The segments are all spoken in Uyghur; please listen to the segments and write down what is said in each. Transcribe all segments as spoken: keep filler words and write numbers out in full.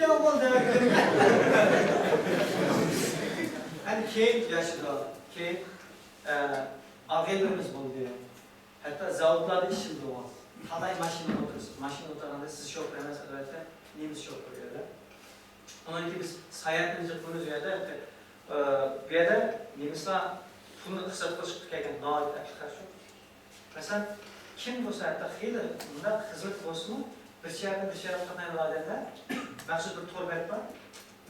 بولدى. ئەنە كېيىن ياشىدۇ. كېيىن، ئە، ئاغىنىلىرىمىز بولدى. ھەتتا زاۋۇتلاردا ئىشلىدى ئۇ. تالاي ماشىنىغا ئولتۇرىسىز. ماشىنىغا ئولتۇرغاندا سىز شوپۇر ئەمەس، ئەلۋەتتە، نېمىس شوپۇرى ئۇ يەردە. ئۇنىڭدىن كېيىن بىز ساياھەتنى جىق قىلىمىز ئۇ يەردە. ئە، بۇ يەردە نېمىسلار پۇلنى ئىقتىساد قىلىشقا كەلگەن ناھايىتى ئەپلىكاسىيون. مەسىلەن، كىم بولسا ھەتتا خېلى مۇنداق خىزمەت بولسىمۇ، بىر شەھەردىن بىر شەھەرگە قاتنايدىغان ئادەملەر مەخسۇس بىر تور بەت بار.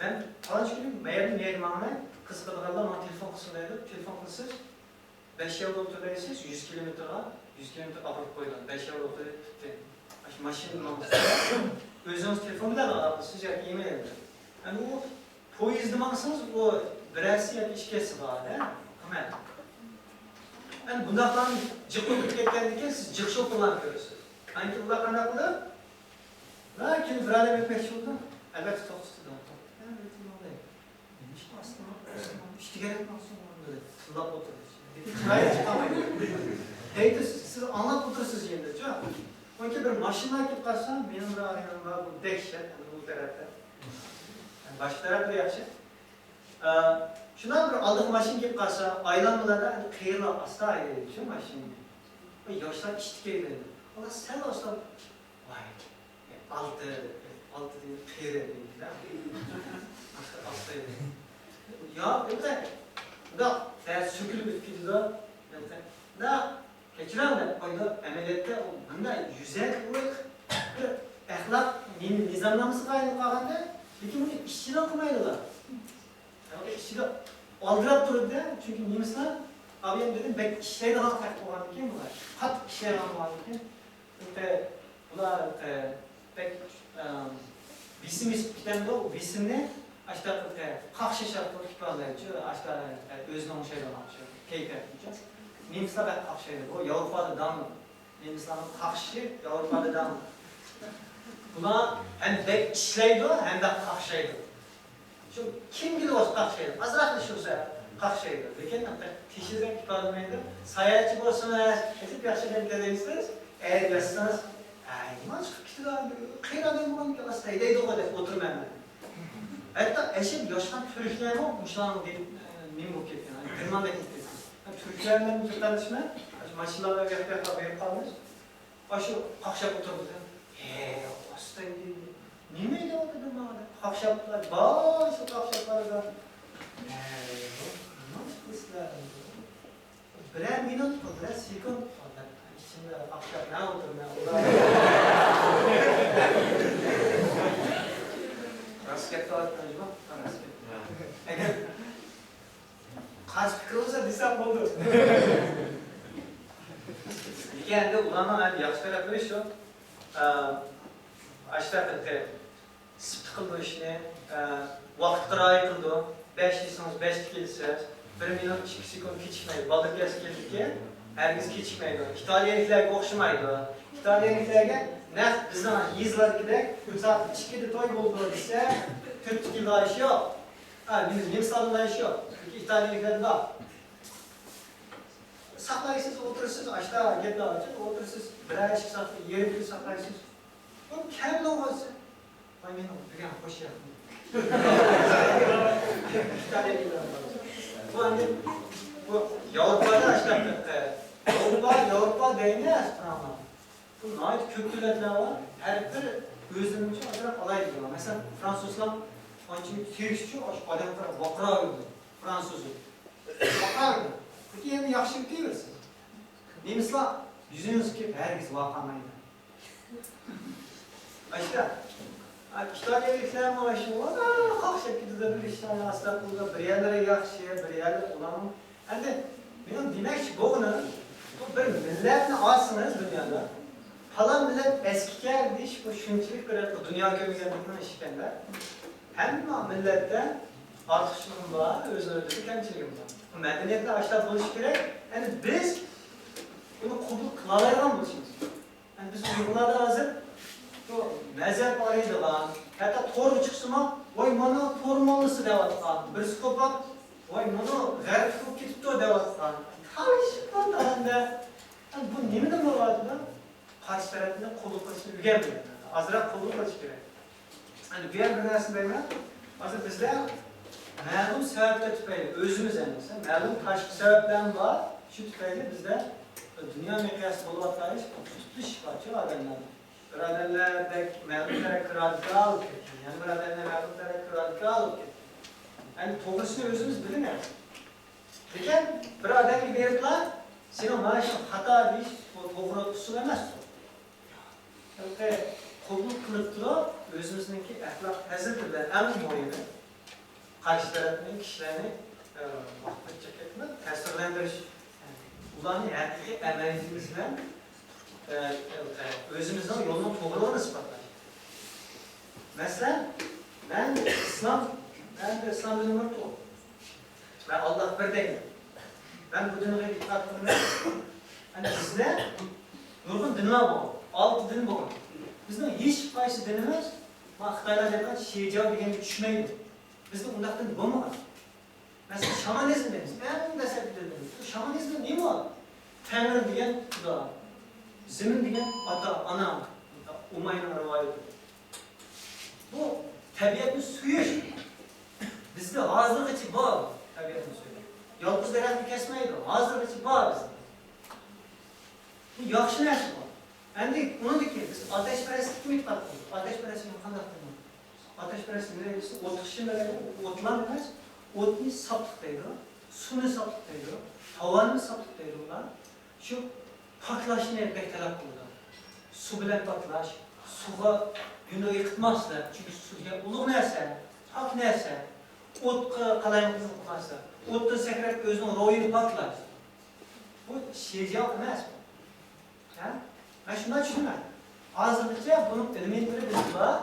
مەن پالانچى كۈنى مەيەردىن مەيەرگە ماڭىمەن، قىزىقىدىغانلار ماڭا تېلېفون قىلسۇن دەيدۇ. تېلېفون قىلىسىز، بەش يەرگە ئولتۇر دەيسىز، يۈز كىلومېتىرغا، يۈز كىلومېتىر ئاپىرىپ قويىدۇ. بەش يەرگە ئولتۇر دەيدۇ. ئاشۇ ماشىنىدا ماڭسىز، ئۆزىڭىز تېلېفون بىلەن ئالاقىلىشىسىز ياكى ئېمېيل بىلەن. ئەمما ئۇ پويىزدا ماڭسىڭىز، ئۇ بىرەرسى ياكى ئىككىسى بار-دە، قىممەت. ئەنە بۇنداقلارنى جىق ئولتۇرۇپ كەتكەندىن كېيىن سىز جىق شوپۇرلارنى كۆرىسىز. ئاندىن كېيىن ئۇلار قانداق قىلىدۇ؟ لا، كېيىن بىر ئادەم ئۆتمەكچى بولىدۇ. ئەلۋەتتە، توختىتىدۇ. ئە، ئۆتۈپ ماڭاي. نېمىشقا ئاستىڭا، ئاستىڭا، ئىشتىگەرەك ماڭسۇن، دەپ تىللاپ ئوتۇرىدۇ. چىرايى چىقارمايدۇ. دەيدۇ، سىز ئاڭلاپ ئولتۇرىسىز يەنىچۇ. ئۇنكى بىر ماشىنا كېلىپ قالسا، مېنىڭ بىر ئاغىنەم بار، بۇ دەھشەت، ئەنە بۇ تەرەپتە. باشقا تەرەپلىرى ياخشى. ئە، شۇنداق بىر ئالدىغا ماشىنا كېلىپ قالسا، ئايلانمىلاردا ئەنە قېرىلار ئاستا ھەيدەيدۇ شۇ ماشىنىنى. ياشلار ئىشتىك ھەيدەيدۇ. ئۇلار سەل ئاستا، ۋاي، ئالتە، ئالتە دېگەن قېرى دېگەن. ئاستا، ئاستا ھەيدەيدۇ. يا، ئۆتە، مۇنداق، بەزى سۆكۈلۈپ ئۆتۈپ كېتىدۇ. مۇنداق، كەچۈرۈڭ دەپ قويىدۇ. ئەمەلىيەتتە ئۇ مۇنداق يۈزەكى بىر ئەخلاق نى-، نىزامنامىسىغا ئايلىنىپ قالغاندا، لېكىن بۇنى ئىشچىلار قىلمايدۇ. ئىشچىلار ئالدىراپ تۇرىدۇ-دە، چۈنكى نېمىسلار ئابىيەم دېدىم، بەك ئىشلەيدىغان خەق بولغاندىكىن بۇلار. قاتتىق ئىشلەيدىغان بولغاندىكىن، بۇلار، بەك، ئە، بېسىم ئېسىپ كېتەمدۇ، بېسىمنى ئاشۇنداق قاقشاش ئارقىلىق ئىپادىلەيدۇ، ئاشۇنداق، ئۆزىنى ئوڭشايدىغان ئوخشايدۇ، كەيپىياتنىچۇ. نېمىسلار بەك قاقشايدۇ، بۇ ياۋروپادا داڭلىق. نېمىسلارنىڭ قاقشىشى ياۋروپادا داڭلىق. بۇلار ھەم بەك ئىشلەيدۇ، ھەم بەك قاقشايدۇ. شۇ كىمگىلا بولسا قاقشايدۇ، ئازراقلا ئىش بولسا قاقشايدۇ. لېكىن تېشىدەك ئىپادىلىمەيدۇ. ساياھەتچى بولسىڭىز، ئېتىپ ياخشى ئادەم كەلگەنسىز، ئەگەر يازسىڭىز، ھەي، نېمە چىقىپ كېتىدۇ، قېرى ئادەم بولغان ئىكەن، ئاستا ھەيدەيدىغۇ دەپ ئولتۇرىمەن مەن. ھەتتا ئەشەددىي ياشقان تۈركلەرمۇ مۇشۇلارنىڭ دېگەن، نېمە بولۇپ كەتكەن، گېرماندەك بولۇپ كەتكەن. تۈركلەر بىلەن بىر قېرىندىشىمەن، ماشىنىلاردا گەپ گەپ بېرىپ قالىمىز. ئاشۇ قاقشاپ ئولتۇرىدۇ. ھەي، ئاستا، نېمە دەۋاتىدۇ ماڭا دەپ قاقشاپ، باشقا قاقشاپ قالىدۇ. ھەي، نېمە قىلىسىلەر؟ بىرەر مىنۇت، بىرەر سېكۇنت ئىچىمدە قاقشاپ، مەن ئولتۇرىمەن، ئۇلار. راست گەپتۇ، ئايتقان جۇمۇ، راست گەپ. ئەگەر قارشى پىكىر بولسا دېسەم بولدى. لېكىن ئەمدى ئۇلارنىڭ ئەمدى ياخشى تەرەپلىرى شۇ. ئە، ئاشۇنداق قىلدى. سىپتا قىلىدۇ ئىشنى، ئە، ۋاقىتقا رىئايە قىلىدۇ. بەش دېسىڭىز، بەشتە كېلىسىز. بىر مىنۇت، ئىككى سېكۇنت كېچىكمەيدۇ. بالدۇر كەلسە كېلىدىكەن، ھەرگىز كېچىكمەيدۇ. ئىتالىيەلىكلەرگە ئوخشىمايدۇ. ئىتالىيەلىكلەرگە نەق بىزنىڭ يېزىلاردىكىدەك سائەت ئىككىدە توي بولىدۇ دېسە، تۆتتە كېلىدىغان ئىش يوق. ھە، نېمە، نېمىسلاردا ئۇنداق ئىش يوق. لېكىن ئىتالىيەلىكلەردە بار. ساقلايسىز، ئولتۇرىسىز، ئاشتا گەپلەر ئۈچۈن ئولتۇرىسىز. بىرەر ئىشقا ساقلاي-، يېرىم كۈن ساقلايسىز. بۇ كەم بولغانسىز. ۋاي، مېنىڭ دېگەن خوش ياقمىدى. بۇ ئەمدى بۇ ياۋروپادا ئاشۇنداق، ياۋروپا، ياۋروپا دەيمىز، قاراڭلار. بۇ ناھايىتى كۆپ دۆلەتلەر بار. ھەر بىر ئۆزلىرىنىڭ ئۈچۈن ئازراق ئالاھىدىلىكى بار. مەسىلەن، فرانسۇزلار ئانچە تىرىشچۇ، ئاشۇ ئادەمگە قاراپ ۋارقىراۋېرىدۇ. فرانسۇزلار ۋارقىراۋېرىدۇ. لېكىن يەنە ياخشى ئۆتۈۋېرىسىز. نېمىسلار يۈزىڭىزگە كېلىپ ھەرگىز ۋارقىرىمايدۇ. ئاشتا، ئىتالىيەلىكلەرمۇ ئاشۇ، قاقشاپ كېتىدۇ، بىر ئىشلارنى ئاستا قىلىدۇ، بىر يەرلىرى ياخشى، بىر يەرلىرى ئۇلارنىڭ. ئەمدى مېنىڭ دېمەكچى بولغىنىم، بۇ بىر مىللەتنى ئالسىڭىز دۇنيادا، پالان مىللەت ئەسكىكەن دېيىش، بۇ شۇنچىلىك بىر دۇنيا كۆرمىگەنلىكنىڭ ئىشى ئىكەن-دە. ھەممە مىللەتتە ئارتۇقچىلىقىم بار، ئۆزىنىڭ ئۆزىدە كەمچىلىكىم بار. بۇ مەدەنىيەتلەر ئاشۇنداق بولۇشى كېرەك. ئەمدى بىز بۇنى قوبۇل قىلالايدىغان بولۇشىمىز كېرەك. يەنى بىز ئۇيغۇرلاردا ھازىر بۇ مەزھەپ ئايرىيدىغان، ھەتتا تورغا چىقسىمۇ، ۋاي مانا تور موللىسى دەۋاتقان، بىرسى قوپاپ، ۋاي مانا غەربلىك بولۇپ كېتىپتۇ دەۋاتقان. تالىشىپ بارىدۇ ھەمدە. يەنى بۇ نېمىدىن بولۇۋاتىدۇ؟ قارشى تەرەپنى قوبۇل قىلىشنى ئۆگەنمىگەن. ئازراق قوبۇل قىلىش كېرەك. ئەمدى بۇ يەردە بىر نەرسىنى دەيمەن. ھازىر بىزدە مەلۇم سەۋەبلەر تۈپەيلى ئۆزىمىز ئەمەسە، مەلۇم تاشقى سەۋەبلەرمۇ بار. شۇ تۈپەيلى بىزدە دۇنيا مىقياسىدا بولۇۋاتقان ئىش، تۇتۇش بارچۇ ئادەملەردە. بىر ئادەملەر بەك مەلۇم تەرەپكە رادىكال بولۇپ كەتكەن، يەنە بىر ئادەملەر مەلۇم تەرەپكە رادىكال بولۇپ كەتكەن. ئەمدى توغرىسىنى ئۆزىمىز بىلىمىز. لېكىن بىر ئادەمگە بېرىپلا، سېنىڭ مانا شۇ خاتا دېيىش، بۇ توغرا ئۇسۇل ئەمەس. ھېلىقى قوبۇل قىلىپ تۇرۇپ، ئۆزىمىزنىڭكى ئەخلاق پەزىلىتى بىلەن، ئەڭ مۇھىمى، قارشى تەرەپنىڭ كىشىلەرنى، ئە، ۋاقىت چەكلىمەي تەسىرلەندۈرۈش، ئۇلارنى ھەقىقىي ئەمەلىيىتىمىز بىلەن، ئە، ئۆزىمىزنىڭ يولىنىڭ توغرىلىقىنى ئىسپاتلاش. مەسىلەن، مەن ئىسلام، مەن ئىسلام دىنىمنى تۇتۇپ، مەن ئاللاھ بىر دەيمەن. مەن بۇ دىنغا ئېتىقاد قىلىمەن. ئەنە بىزدە نۇرغۇن دىنلار بولغان، ئالتە دىن بولغان. بىزنىڭ ھېچ قايسى دىنىمىز، ما خىتايلار دەيدىغان شىجاۋ دېگەنگە چۈشمەيدۇ. بىزدە ئۇنداق دىن بولمىغان. مەسىلەن، شامانىزم دەيمىز. ئەڭ دەسلەپكى دىن. شامانىزم نېمە ئۇ؟ تەڭرى دېگەن خۇدا، زېمىن دېگەن ئاتا، ئانا، ئۇماينىڭ رىۋايىتى. بۇ تەبىئەتنى سۆيۈش. بىزدە ھازىرغىچە بار تەبىئەتنى سۆيۈش. يالغۇز دەرەخنى كەسمەيدۇ، ھازىرغىچە بار بىزدە. بۇ ياخشى نەرسە بۇ. ئەمدى ئۇنىڭدىن كېيىن بىز ئاتەشپەرەسلىككە ئېتىقاد قىلىمىز. ئاتەشپەرەسلىكنى قانداق قىلىمىز؟ ئاتەشپەرەسلىك نېمە دېسە، ئوتقا شىمىلەيدۇ. ئوتلام ئەمەس، ئوتنى ساپلىق دەيدۇ، سۇنى ساپلىق دەيدۇ، ھاۋانى ساپلىق دەيدۇ ئۇلار. شۇ پاكلاشنى بەك تەلەپ قىلىدۇ. سۇ بىلەن پاكلاش، سۇغا يۇندۇر ئېقىتماسلىق، چۈنكى سۇ دېگەن ئۇلۇغ نەرسە، پاك نەرسە. ئوتقا قالايمىقانچىلىق قىلماسلىق، ئوتتىن سەكرەپ ئۆزىنىڭ روھىنى پاكلاش. بۇ شىجاۋ ئەمەس بۇ. ھە؟ مەن شۇنداق چۈشىنىمەن. ھازىرغىچە بۇنىڭ ئېلېمېنتلىرى بىزدە بار.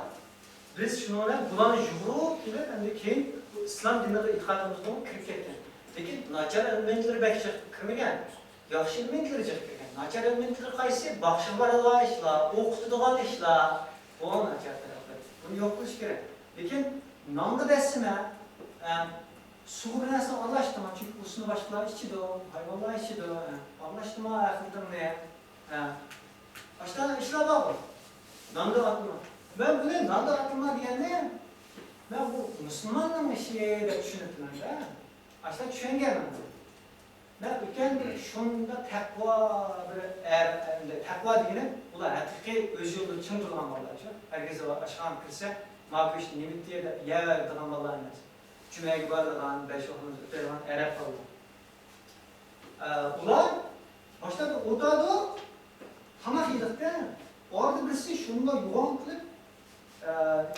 بىز شۇنىڭ بىلەن بۇلارنى يۇغۇرۇپ كېلىپ، ئەمدى كېيىن بۇ ئىسلام دىنىغا ئېتىقادىمىزغىمۇ كىرىپ كەتكەن. لېكىن ناچار ئېلېمېنتلىرى بەك جىق كىرمىگەن. ياخشى ئېلېمېنتلىرى جىق كىرگەن. ناچار ئېلېمېنتلىرى قايسى؟ باخشىغا بارىدىغان ئىشلار، ئوقۇتىدىغان ئىشلار. بۇ ناچار تەرەپلىرى. بۇنى يوق قىلىش كېرەك. لېكىن نانغا دەسسىمە، ئە، سۇغا بىر نەرسىنى ئارىلاشتۇرما، چۈنكى ئۇ سۇنى باشقىلار ئىچىدۇ، ھايۋانلار ئىچىدۇ، ئە، ئارىلاشتۇرما ئەخلىتىڭنى، ئە، ئاشۇنداق ئىشلار بارغۇ. ناندا ئاتىما. مەن بۇنى ناندا ئاتىما دېگەننى، مەن بۇ مۇسۇلماننىڭ ئىشى دەپ چۈشىنىپتىمەن-دە. ئاشۇنداق چۈشەنگەن مەن. مەن ئۆتكەن بىر شۇنداق تەقۋا بىر ئەر، ئەمدى تەقۋا دېگىنى، ئۇلار ھەقىقىي ئۆز يولىدا چىڭ تۇرغان بالىلار شۇ. ھەرگىز ئاشخانىغا كىرسە، ما گۆشنى نېمە دېدى دەپ يەۋېرىدىغان بالىلار ئەمەس. جۈمەگە بارىدىغان، بەش ۋاق ناماز ئۆتەيدىغان ئەرەب بالىلار. ئە، ئۇلار باشلاپ ئولتۇرىدۇ، تاماق يېدۇقتە، ئارىدا بىرسى شۇنداق يوغان قىلىپ، ئە،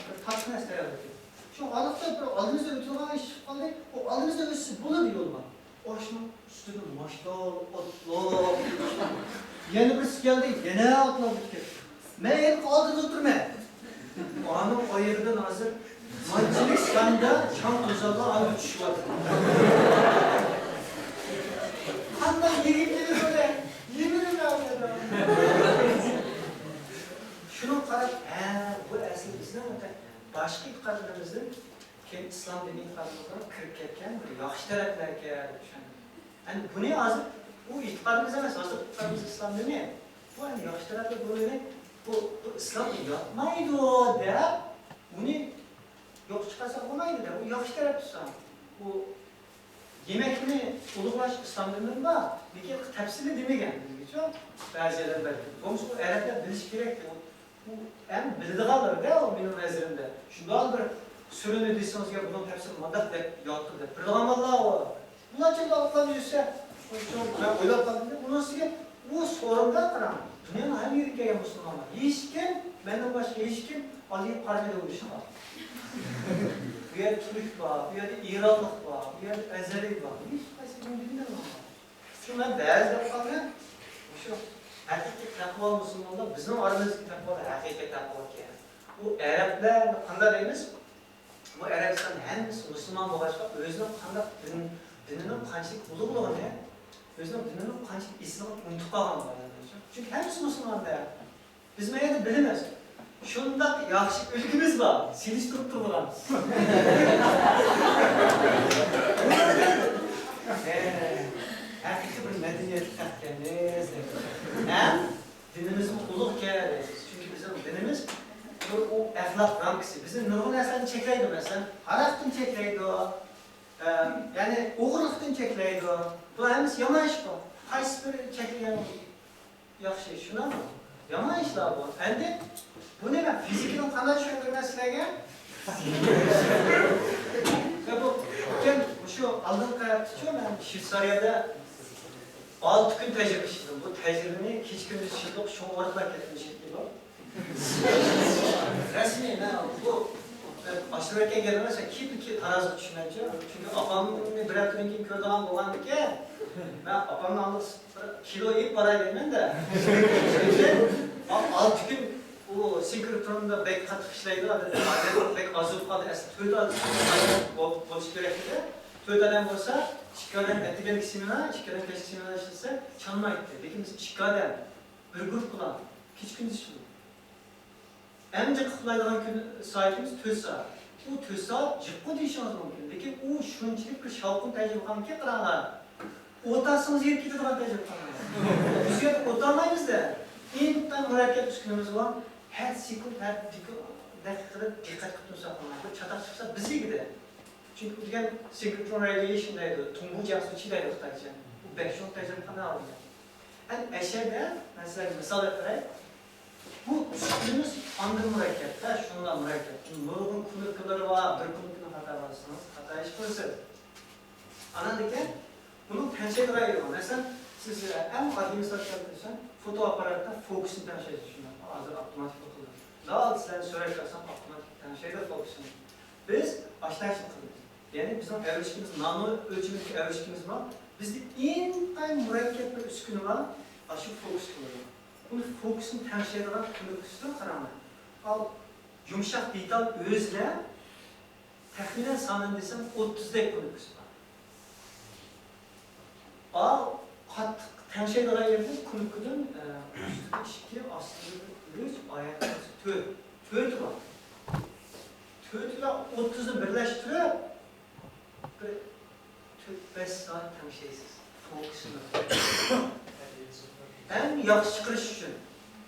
بىر تاتلىق نەرسە تەييارلىدى. شۇ ھالقىپ بىر ئالدىمىزدا ئۆتىدىغان ئىش چىقىپ قالدى. ئۇ ئالدىمىزدا ئۆتسە بولىدۇ يولدا. ئاشۇنىڭ ئۈستىدىن ماشتال ئوتلاپ. يەنە بىرسى كەلدى، يەنە ئوتلاپ ئۆتۈپ كەتتى. مەن ھېلىقى ئالدىدا ئولتۇرىمەن. ئانىڭ ئايىغىدىن ھازىر مانچىلىك ساندا چاڭ توزانلار ئايرىپ چۈشۈۋاتىدۇ. قانداق يېگۈم كېلىدۇ ئۇنى؟ يېمىدىم مەن ئۇنى. شۇنىڭغا قاراپ، ھە، بۇ ئەسلى بىزنىڭ باشقا ئېتىقادلىرىمىزدىن كېيىن ئىسلام دىنى ئېتىقادىمىزغا كىرىپ كەتكەن بىر ياخشى تەرەپلەركەن دەپ چۈشەندىم. ئەمدى بۇنى ھازىر، بۇ ئېتىقادىمىز ئەمەس، ھازىر ئېتىقادىمىز ئىسلام دىنى. بۇ ئەمدى ياخشى تەرەپلەر، بۇنى، بۇ، بۇ ئىسلامغا ياتمايدۇ دەپ، بۇنى يوققا چىقارساق بولمايدۇ دەپ، بۇ ياخشى تەرەپ تۇتساق. بۇ يېمەكنى ئۇلۇغلاش ئىسلام دىنىدا بار، لېكىن تەپسىلىي دېمىگەن بىزگىچۇ. بەزى يەرلەردە بەلكى. بولمىسا ئۇ ئەرەبلەر بىلىشى كېرەكتى. ئۇ، ئۇ ئەڭ بىلىدىغانلىرىدا ئۇ مېنىڭ نەزىرىمدە. شۇنداق بىر سۈرىنى دېسىڭىز، يا بۇنىڭ تەپسىرى مۇنداق دەپ ياتتى دەپ بىلىدىغان بالىلار ئۇ. بۇلارچە ئاقلاپ يۈرسە، مەن ئويلاپ قالدىم، ئۇنىڭ ئۈستىگە ئۇ سورۇندا قاراڭ، دۇنيانىڭ ھەممە يېرىدىن كەلگەن مۇسۇلمانلار. ھېچكىم، مەندىن باشقا ھېچكىم ئالىيىپ قارىمىدى ئۇ ئىشقا. بۇ يەردە تۈرك بار، بۇ يەردە ئىرانلىق بار، بۇ يەردە ئەزھەرى بار. ھېچقايسى بۇنى بىلمەيدۇ. شۇ مەن بەزى دەپ قالدىم. شۇ ھەقىقىي تەقۋا مۇسۇلمانلار، بىزنىڭ ئارىمىزدىكى تەقۋالار ھەقىقىي تەقۋا ئىكەن. ئۇ ئەرەبلەر قانداق دەيمىز؟ بۇ ئەرەبىستان ھەممىسى مۇسۇلمان بولغاچقا، ئۆزىنىڭ قانداق دىن، دىنىنىڭ قانچىلىك ئۇلۇغلۇقىنى، ئۆزىنىڭ دىنىنىڭ قانچىلىك ئېسىللىقىنى ئۇنتۇپ قالغان بۇ ئادەملەر. چۈنكى ھەممىسى مۇسۇلمان دە. بىز ما يەردە بىلىمىز. شۇنداق ياخشى ئۈلگىمىز بار، سېلىشتۇرۇپ تۇرىدىغان. ھەقىقىي بىر مەدەنىيەتلىك خەلق ئىكەنمىز. ھەم دىنىمىزمۇ ئۇلۇغ ئىكەن، چۈنكى بىزنىڭ دىنىمىز ئۇ ئەخلاق رامكىسى بىزنى نۇرغۇن نەرسىلەردىن چەكلەيدۇ، مەسىلەن، ھاراقتىن چەكلەيدۇ، ئە، يەنى ئوغرىلىقتىن چەكلەيدۇ. بۇلار ھەممىسى يامان ئىشقۇ. قايسى بىرى چەكلىگەن ياخشى، شۇنداقمۇ؟ يامان ئىشلار بۇ. ئەمدى بۇنى مەن فىزىكىنى قانداق چۈشەندۈرىمەن سىلەرگە؟ ۋە بۇ ئۆتكەن مۇشۇ ئالدىنقى ھەپتىچۇ مەن شۋېتسارىيەدە ئالتە كۈن تەجرىبە ئىشلىدىم. بۇ تەجرىبىنى كېچە كۈندۈز ئىشلىدۇق، شۇڭا ئورۇقلاپ كەتتىم شەكلى بۇ. رەسمىي، مەن بۇ ئاشۇرۇۋەتكەن گەپنى سەن كېيىن تارازىغا چۈشىمەنچۇ. چۈنكى ئاپامنى بىر ھەپتىدىن كېيىن كۆرىدىغان بولغاندىكىن، مەن ئاپامنى ئاندىن بىر كىلو ئېلىپ باراي دەيمەن-دە. ئالتە كۈن ئۇ سىنكروتروندا بەك قاتتىق ئىشلەيدۇ، ئادەتتە بەك ئاز بولۇپ قالدى. ئەسلى تۆت ئاي بول-، بولۇش كېرەك ئىدى. تۆت ئادەم بولسا، ئىككى ئادەم ئەتىگەنلىك سېمېنا، ئىككى ئادەم كەچلىك سېمېنا ئىشلىسە چانمايتتى. لېكىن بىز ئىككى ئادەم بىر گۇرۇپپىلا كېچە كۈندۈز ئىشلىدۇق. ئەڭ جىق ئۇخلايدىغان كۈن سائىتىمىز تۆت سائەت. ئۇ تۆت سائەت جىققۇ دېيىشىڭىز مۇمكىن، لېكىن ئۇ شۇنچىلىك بىر شاۋقۇن تەجرىبە قىلغانكى، قاراڭلار. ئوت ئاچسىڭىز يېرىپ كېتىدىغان تەجرىبە قىلغان. بىز يەنە ئوت ئالمايمىز-دە. ئىنتايىن مۇرەككەپ ئۈسكۈنىمىز بار. ھەر سېكۇنت، ھەر دېكۇ-، دەقىقىدە دىققەت قىلىپ تۇرساق، بىر چاتاق چىقسا بىز يېگىدە. چۈنكى ئۇ دېگەن سىنكروترون رادىيېيشن دەيدۇ، تۇڭبۇ جياڭسۇچى دەيدۇ خىتايچە. بۇ بەك چوڭ تەجرىبە قىلىنغان. ئەمدى ئەشەدە مەن سىلەرگە مىسال بېرەي. بۇ ئۈسكۈنىمىز ئاندىن مۇرەككەپ، ھە، شۇنىڭغا مۇرەككەپ. نۇرغۇن كۇنۇپكىلىرى بار، بىر كۇنۇپكىنى خاتا باسسىڭىز، خاتا ئىش قىلىسىز. ئاناندىكىن بۇنىڭ تەڭشەيدىغان يېرى بار. مەسىلەن، سىز ئەڭ ئاددىي مىسال كەلتۈرسەم، فوتو ئاپپاراتتا فوكۇسنى تەڭشەيسىز شۇنداق. ھازىر ئاپتوماتىك قىلىدۇ. داۋا سىلەرنى سۈرەتكە ئالسام، ئاپتوماتىك تەڭشەيدۇ فوكۇسنى. بىز ئاشۇنداق ئىشنى قىلىمىز. يەنى بىزنىڭ ئەۋرىشكىمىز، نانو ئۆلچىمىدىكى ئەۋرىشكىمىز بار. بىزدە ئىنتايىن مۇرەككەپ بىر ئۈسكۈنە بار، ئاشۇ فوكۇس قىلىدۇ. بۇنى فوكۇسنى تەڭشەيدىغان كۇنۇپكىسىدىن قاراڭلار. ئاۋۇ يۇمشاق دېتال ئۆزىدە تەخمىنەن سانىنى دېسەم، ئوتتۇزدەك كۇنۇپكىسى بار. ئاۋۇ قاتتىق تەڭشەيدىغان يەردە كۇنۇپكىدىن، ئە، ئۈستىدە ئىككى، ئاستىدا ئۈچ، ئايەتتە تۆت. تۆتى بار. تۆتى بىلەن ئوتتۇزنى بىرلەشتۈرۈپ، بىر تۆت، بەش سائەت تەڭشەيسىز. فوكۇسنى. ئەڭ ياخشى چىقىرىش ئۈچۈن.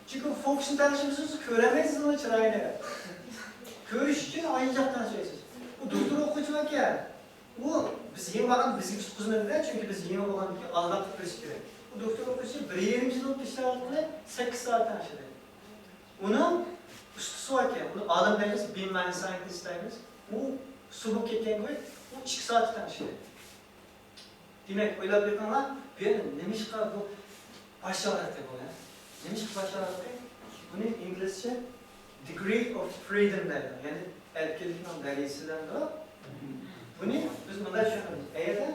چۈنكى فوكۇسنى تەڭشىمىسىڭىز كۆرەلمەيسىز ئۇنىڭ چىرايىنى. كۆرۈش ئۈچۈن ئاينىجاق تەڭشەيسىز. ئۇ دوختۇر ئوقۇغۇچى ئىكەن. ئۇ بىز يېڭى بارغان بىزگە تۇتقۇزمىدى-دە، چۈنكى بىز يېڭى بولغاندىكىن ئالداپ كىرىش كېرەك. ئۇ دوختۇر ئوقۇغۇچى بىر يېرىم يىل بولۇپ ئىشلەۋاتقىلى سەككىز سائەت تەڭشىدى. ئۇنىڭ ئۇستىسى باركەن، ئۇنى ئالىم دەيمىز، بىم ماينىس ساينتىست دەيمىز. ئۇ ئۇستا بولۇپ كەتكەن كوي، ئۇ ئىككى سائەتتە تەڭشىدى. دېمەك، ئويلاپ بېقىڭلار، بۇ يەردە نېمىشقا بۇ باش ئاغرىقى بۇ، ھە؟ نېمىشقا باش ئاغرىقى؟ بۇنى ئىنگلىزچە degree of freedom دەيدۇ، يەنى ئەركىنلىكنىڭ دەرىجىسى دەيدۇ. بۇنى بىز مۇنداق چۈشىنىمىز، ئەگەردە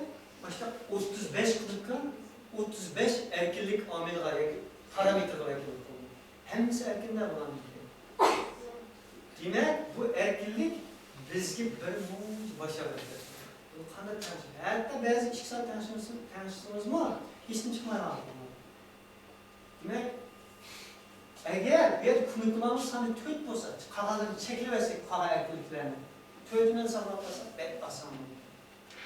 مۇشۇنداق ئوتتۇز بەش قىلىدىكەن، ئوتتۇز بەش ئەركىنلىك ئامىلىغا ياكى پارامېتىرغا ئەركىنلىك بولىدۇ. ھەممىسى ئەركىن دەپ بولامدىكەن. دېمەك، بۇ ئەركىنلىك بىزگە بىر مۇنچە باش ئاغرىتىدۇ. بۇنى قانداق تەڭشەش؟ ھەتتا بەزى ئىككى سائەت تەڭشىسىڭىز-، تەڭشىسىڭىزمۇ ھېچنېمە چىقمايدىغان بولىدۇ. دېمەك، ئەگەر بۇ يەردە كۇنۇپكىلارنىڭ سانى تۆت بولسا، قالغانلىرىنى چەكلىۋەتسەك، قالغان ئەركىنلىكلەرنى تۆتىنى ساقلاپ قالساق بەك ئاسان بولىدۇ.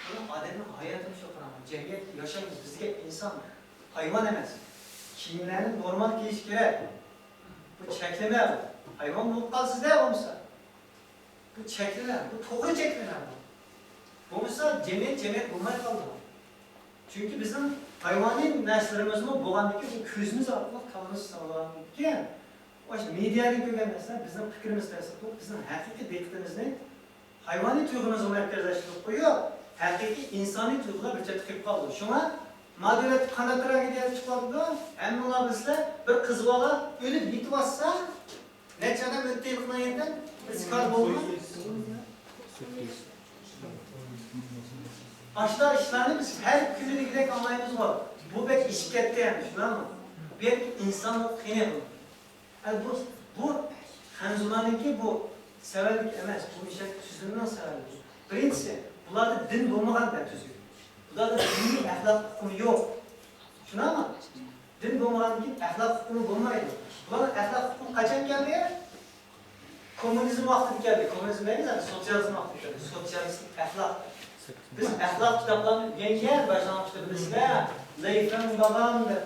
مانا ئادەمنىڭ ھاياتىنى شۇ قاراڭ. جەمئىيەتتە ياشايمىز. بىز دېگەن ئىنسان، ھايۋان ئەمەس. كىيىملەرنى نورمال كىيىش كېرەك. بۇ چەكلىمە بۇ. ھايۋان بولۇپ قالىسىز-دە بولمىسا. بۇ چەكلىمە، بۇ توغرا چەكلىمە بۇ. بولمىسا جەمئىيەت جەمئىيەت بولماي قالىدۇ. چۈنكى بىزنىڭ ھايۋانىي نەرسىلىرىمىزمۇ بولغاندىكىن، بۇ كۆزىمىز ئارقىلىق كاللىمىزغا سالغاندىكىن، ئاشۇ مېدىيادىن كۆرگەن نەرسىلەر بىزنىڭ پىكرىمىزنى تەسىر قىلىپ، بىزنىڭ ھەقىقىي دىققىتىمىزنى ھايۋانىي تۇيغۇمىزغا مەركەزلەشتۈرۈپ قويۇپ، ھەقىقىي ئىنسانىي تۇيغۇلار بىر چەتتە قېلىپ قالىدۇ. شۇڭا ما دۆلەتتە قانداق تراگېدىيە چىقىۋاتىدۇ؟ ھەممىڭلار بىلىسىلەر، بىر قىز بالا ئۆلۈپ يېتىۋاتسا، نەچچە ئادەم ئۆتتى يىلقىغان يەردىن؟ بىر سىكار بولدىمۇ؟ ئاشۇنداق ئىشلارنى بىز ھەر كۈنى دېگۈدەك ئاڭلايمىزغۇ. بۇ بەك ئېشىپ كەتتى ئەمدى، شۇنداقمۇ؟ بۇ يەردىكى ئىنسانلىق قېنى بۇ؟ ئە، بۇ، بۇ خەنزۇلارنىڭكى بۇ سەۋەنلىكى ئەمەس، بۇ ئىشەك تۈزۈمىنىڭ سەۋەنلىكى. بىرىنچىسى، بۇلاردا دىن بولمىغان دەپ تۈزۈلگەن. بۇلاردا دىنىي ئەخلاق ئۇقۇمى يوق. شۇنداقمۇ؟ دىن بولمىغاندىن كېيىن ئەخلاق ئۇقۇمى بولمايدۇ. بۇلارنىڭ ئەخلاق ئۇقۇمى قاچان كەلدى؟ كوممۇنىزم ۋاقتىدا كەلدى. كوممۇنىزم دەيمىز، سوتسىيالىزم ۋاقتىدا كەلدى. سوتسىيالىستىك ئەخلاق. بىز ئەخلاق كىتابلارنى ئۆگەنگەن باشلانغۇچتا بىلىسىلەر، لېي فېڭباغان دەپ،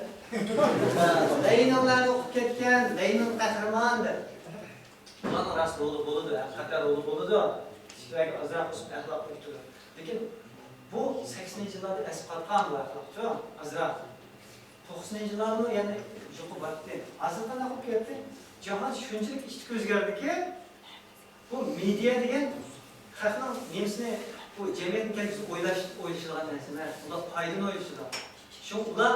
لېنىنلارنى ئوقۇپ كەتكەن، لېنىن قەھرىمان دەپ. بۇلارنىڭ راست رولى بولىدۇ، ھەقىقەتەن رولى بولىدۇ. كىشىلەرگە ئازراق بولسۇن ئەخلاق ئۆگىتىدۇ. لېكىن بۇ سەكسىنىنچى يىللاردا ئەسقاتقان بۇ ئەخلاقچۇ، ئازراق. توقسىنىنچى يىللارمۇ يەنە يۇقىرى بارتتى. ھازىر قانداق بولۇپ كەتتى؟ جاھان شۇنچىلىك ئىچتىك ئۆزگەردىكى، بۇ مېدىيا دېگەن خەقنىڭ نېمىسىنى، بۇ جەمئىيەتنى كەلگۈسى ئويلاش، ئويلىشىدىغان نەرسە ئەمەس. ئۇلار پايدىنى ئويلىشىدۇ. شۇڭا ئۇلار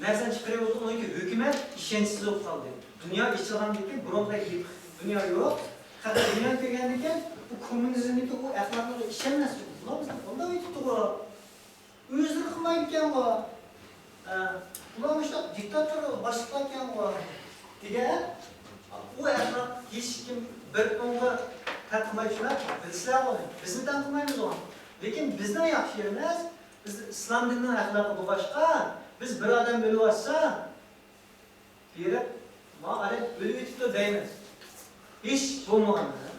نەرسىنى چىقىرىۋېتىدۇ، ئۇنىڭكى ھۆكۈمەت ئىشەنچسىز بولۇپ قالدى. دۇنيا ئېچىلغاندىن كېيىن بۇرۇنقىدەك يېپىق دۇنيا يوق. خەقلەر دۇنيانى كۆرگەندىن كېيىن بۇ كوممۇنىزمدىكى ئۇ ئەخلاقلارغا ئىشەنمەسلىك. بۇلار بىزنى قوللاپ يېتىپتىغۇ. ئۆزلىرى قىلمايدىكەنغۇ. ھە، بۇلار مۇشۇنداق دىكتاتور باشلىقلاركەنغۇ دېگەن ئۇ ئەخلاق ھېچكىم بىر ئوڭغا تەن قىلمايدۇ. شۇنداق بىلسىلەرغۇ، بىزمۇ تەن قىلمايمىزغۇ. لېكىن بىزنىڭ ياخشى يېرىمىز، بىز ئىسلام دىنىنىڭ ئەخلاقى بولغاچقا، بىز بىر ئادەم ئۆلۈۋاتسا، بېرىپ، ما ئادەم ئۆلۈۋېتىپتۇ دەيمىز. ھېچ بولمىغاندا.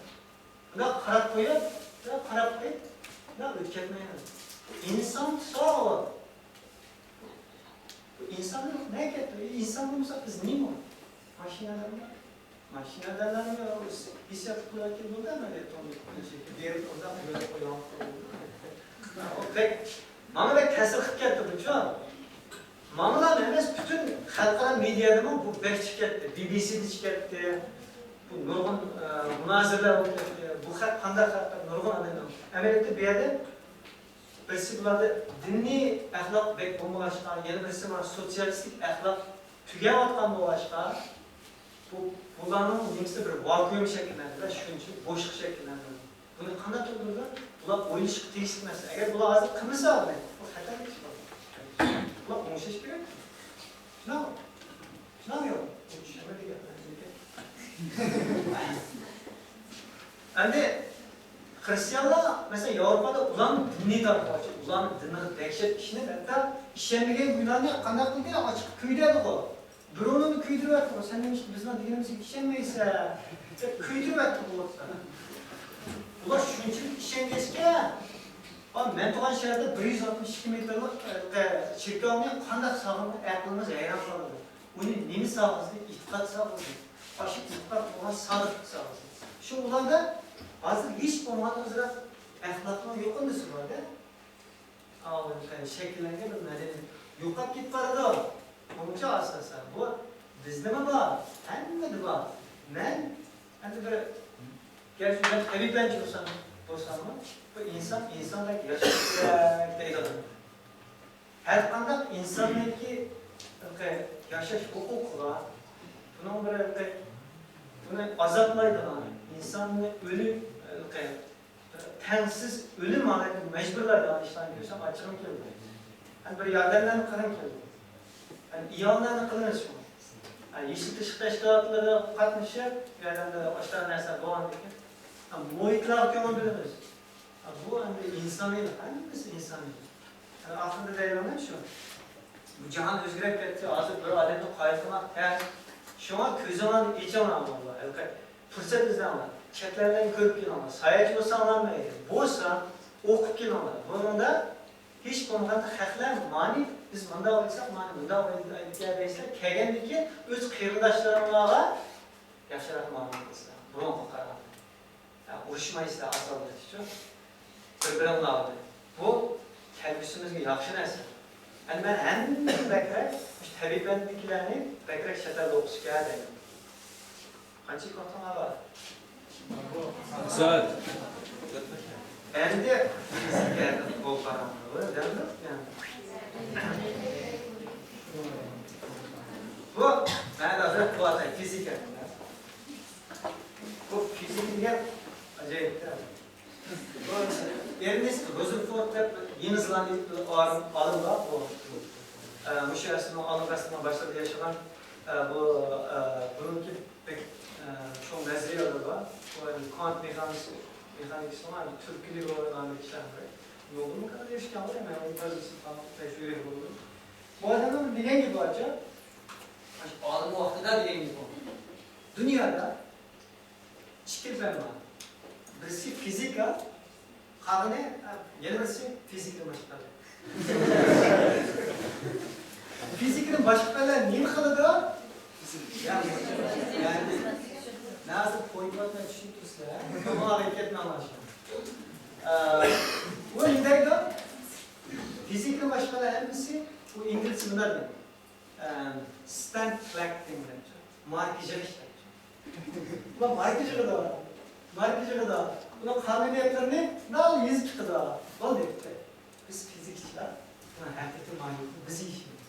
بۇنداق قاراپ قويۇپ، بۇنداق قاراپ قويۇپ، بۇنداق ئۆتۈپ كەتمەيمىز. ئىنسان تۇساغۇ. بۇ ئىنسان نەگە كەتتى؟ ئىنسان بولمىسا بىز نېمە؟ ماشىنا ئادەملەر. ماشىنا ئادەملەرنى ھېسسىيات قىلىۋەتكىلى بولىدۇ، ئەمەلىيەتتە ئۇنى بېرىپ ئۇنداق يولغا قويۇۋالغان. بەك، ماڭا بەك تەسىر قىلىپ كەتتى بۇچۇ. ماڭىلا ئەمەس، پۈتۈن خەلقئارا مېدىيادىمۇ بۇ بەك چىقىپ كەتتى. بى بى سىدە چىقىپ كەتتى. بۇ نۇرغۇن، ئە، مۇنازىرىلەر بولۇپ كەتتى. بۇ خەق قانداق خەق دەپ نۇرغۇن ئادەم. ئەمەلىيەتتە بۇ يەردە بىرسى بۇلاردا دىنىي ئەخلاق بەك بولمىغاچقا، يەنە بىرسى مانا سوتسىيالىستىك ئەخلاق تۈگەۋاتقان بولغاچقا، بۇ، بۇلارنىڭ نېمىسى بىر ۋاكۇئۇم شەكىللەندى، شۇنچىلىك بوشلۇق شەكىللەندى. بۇنى قانداق تولدۇرىدۇ؟ بۇلار ئويلىشىشقا تېگىشلىك نەرسە. ئەگەر بۇلار ھازىر قىلمىسا، بۇنى، بۇ خەتەرلىك ئىش بولىدۇ. بۇلار ئوڭشاش كېرەك. شۇنداقمۇ؟ شۇنداقمۇ يوق؟ چۈشەنمىدىم. ئەمدى خرىستىيانلار، مەسىلەن، ياۋروپادا ئۇلارنىڭ دىنى تارقىغاچ، ئۇلارنىڭ دىنىغا دەھشەت ئىشىنىپ، ھەتتا ئىشەنمىگەن گۇناھنى قانداق قىلدى؟ ئاچىققا كۆيدۈرەتتىغۇ. بىرونىڭنى كۆيدۈرۈۋەتتىغۇ. سەن نېمىشقا بىزنىڭ دېگىنىمىزگە ئىشەنمەيسەن؟ دەپ كۆيدۈرۈۋەتتىغۇ. ئۇلار شۇنچىلىك ئىشەنگەچكە، ئا، مەن تۇرغان شەھەردە بىر يۈز ئاتمىش ئىككى مېتىرلىق، ئە، چېركاۋنى قانداق سالغىنىغا ئەقلىمىز ھەيران قالىدۇ. ئۇنى نېمە سالغۇزدى؟ ئېتىقاد سالغۇزدى. ئاشۇ ئېتىقاد بولغان سادىق سالغۇزدى. شۇ ئۇلاردا ھازىر ھېچ بولمىغاندا ئازراق ئەخلاقنىڭ يۇقىرىسى بار-دە. ئاۋۇ شەكىللەنگەن بىر مەدەنىيەت يوقاپ كېتىپ بارىدۇ. بۇنچە ئاساسەن بۇ بىزدىمۇ بار، ھەممىدە بار. مەن ئەمدى بىر، گەرچە مەن تەبىئەتچى بولسام، بولساممۇ، بۇ ئىنسان ئىنساندەك ياشاش كېرەك دەيدىغان. ھەر قانداق ئىنساننىڭكى ياشاش ھوقۇقى بار. بۇنىڭ بىر، بۇنى ئازابلايدىغان، ئىنساننى ئۆلۈم، تەڭسىز ئۆلۈم ھالەتكە مەجبۇرلايدىغان ئىشلارنى كۆرسەم ئاچچىقىم كېلىدۇ. ھەم بىر ياردەملەرنى قىلغۇم كېلىدۇ. ھەم ئىئانىلەرنى قىلىمىز شۇڭا. ھە، يېشىل تىشلىق تەشكىلاتلىرىغا قاتنىشىپ، بۇ يەردە ئاشۇنداق نەرسىلەر بولغاندىكىن، ھە، مۇھىتلارغا كۆڭۈل بۆلىمىز. ھە، بۇ ئەمدى ئىنسانىيلىق، ھەممىسى ئىنسانىيلىق. ھە، ئاخىرىدا دەيدىغىنىم شۇ. بۇ جاھان ئۆزگىرىپ كەتتى، ھازىر بىر ئادەمنى قايىل قىلماق تەس. شۇڭا كۆزۈڭلارنى ئېچىڭلار، بالىلار. ھېلىقى پۇرسەت ئىزدەڭلار. چەت ئەللەرنى كۆرۈپ كېلىڭلار. ساياھەتچى بولساڭلار مەيلى. بولسا ئوقۇپ كېلىڭلار. بۇنىڭدا ھېچ بولمىغاندا خەقلەر مانى، بىز مۇنداق ئويلىساق، مانى مۇنداق ئويلايدىكەن دەيسىلەر. كەلگەندىن كېيىن ئۆز قېرىنداشلىرىڭلارغا ياخشىراق مۇئامىلە قىلىسىلەر. بۇرۇنقىغا قارىغاندا. ھە، ئۇرۇشمايسىلەر ئاسانلىقچىچۇ. بىر-بىرىڭلار بىلەن. بۇ كەلگۈسىمىزگە ياخشى نەرسە. ئەمدى مەن ھەممىدىن بەكرەك مۇشۇ تەبىئەتپەنلىكلەرنى بەكرەك چەت ئەلدە ئوقۇشقا دەيمەن. قانچىلىك ۋاقتىڭلار بار؟ سائەت. ئەمدى فىزىكا قول قارامدۇ، دەمدۇ؟ بۇ، مەن ھازىر قۇۋۋەت فىزىكا. بۇ فىزىكا دېگەن ئاجايىپ. بۇ ئېرنېست رۇزېرفورد دەپ ئىنگلىزلارنىڭ بىر ئالىم، ئالىم بار. بۇ، ئە، مۇشۇ ئەسىرنىڭ ئالدىنقى ئەسىرنىڭ باشلىرىدا ياشىغان، ئە، بۇ، ئە، بۇنىڭكى بەك، ئە، چوڭ نەزەرىيەلىرى بار. بۇ ئەمدى كانت مېخانىكىسى، مېخانىكىسىنىڭ ئەمدى تۈركىيىدىكى ئورۇنلارنىڭ كىشىلەرنىڭ بىرى. نوبېل مۇكاپاتىغا ئېرىشكەن ئۇ، مەن ئۇنى تەشۋىق بولدۇم. بۇ ئادەمنىڭ دېگەن گېپى بارچۇ، ئالىم ۋاقتىدا دېگەن گېپى بار. دۇنيادا ئىككى پەن بار. بىرسى فىزىكا، قالغىنى، يەنە بىرسى فىزىكىدىن باشقا پەنلەر. فىزىكىدىن باشقا پەنلەر نېمە قىلىدۇ؟ يەنى، يەنى، مەن ھازىر پويىتىۋاتىمەن، چۈشىنىپ تۇرسىلەر. شۇڭا ھەرىكەتنى ئاڭلاشماڭ. ئە، بۇ نېمە دەيدۇ؟ فىزىكىنى باشقىلار ھەممىسى، بۇ ئىنگلىزچە مۇنداق دەيدۇ. ئە، ستامپ كوللېكتىڭ دەپتۇ. ماركا يىغىش دەپتۇ. بۇلار ماركا يىغىدۇ. ماركا يىغىدۇ. بۇنىڭ قانۇنىيەتلىرىنى مانا يېزىپ چىقىدۇ. بولدى، پۈتتى. بىز فىزىكچىلار بۇنىڭ ھەقىقىي ماھىيىتىنى بىز يېشىمىز.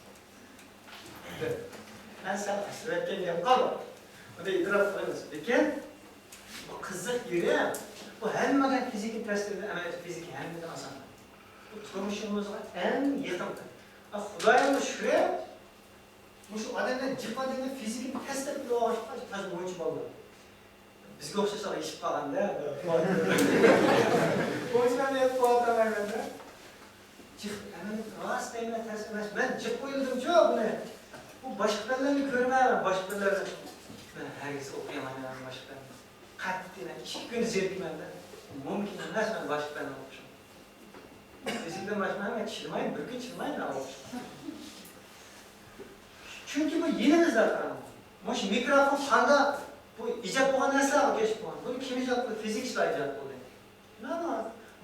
مەن سەل ئەسلىۋەتكەن گەپ قالدى. بۇنى ئېتىراپ قىلىمىز. لېكىن بۇ قىزىق يېرى، بۇ ھەممىگە فىزىكا تەس دەيدۇ، ئەمەلىيەتتە فىزىكا ھەممىدىن ئاسان. بۇ تۇرمۇشىمىزغا ئەڭ يېقىن. خۇدايىمغا شۈكرى، مۇشۇ ئادەملەر جىق ئادەملەر فىزىكىنى تەس دەپ بىلىۋالغاچقا، تازا مويچى بالىلار. بىزگە ئوخشىسا ئېشىپ قالغاندا، ئويلىمايمەن دەپ قويۇۋاتالمايمەن-دە. جىق، ئەمەلىيەتتە راست دەيمەن، تەس ئەمەس. مەن جىق ئويلىدىمچۇ بۇنى. بۇ باشقا پەنلەرنى كۆرمەيمەن، باشقا پەنلەرنى. مەن ھەرگىز ئوقۇيالمايمەن باشقا پەننى. قەتئىي مەن ئىككى كۈن زېرىكىمەن-دە. مۇمكىن ئەمەس مەن باشقا پەننى ئوقۇشۇم. فىزىكىدىن باشقا مەن چىدىمايمەن، بىر كۈن چىدىمايمەن مەن ئوقۇشقا. چۈنكى بۇ يېنىمىزدا، قاراڭ. مۇشۇ مىكروفون قانداق، بۇ ئىجاد بولغان نەرسىلەر كەشىپ بولغان. بۇنى كىم ئىجاد قىلدى؟ فىزىكچىلار ئىجاد قىلدى. مانا،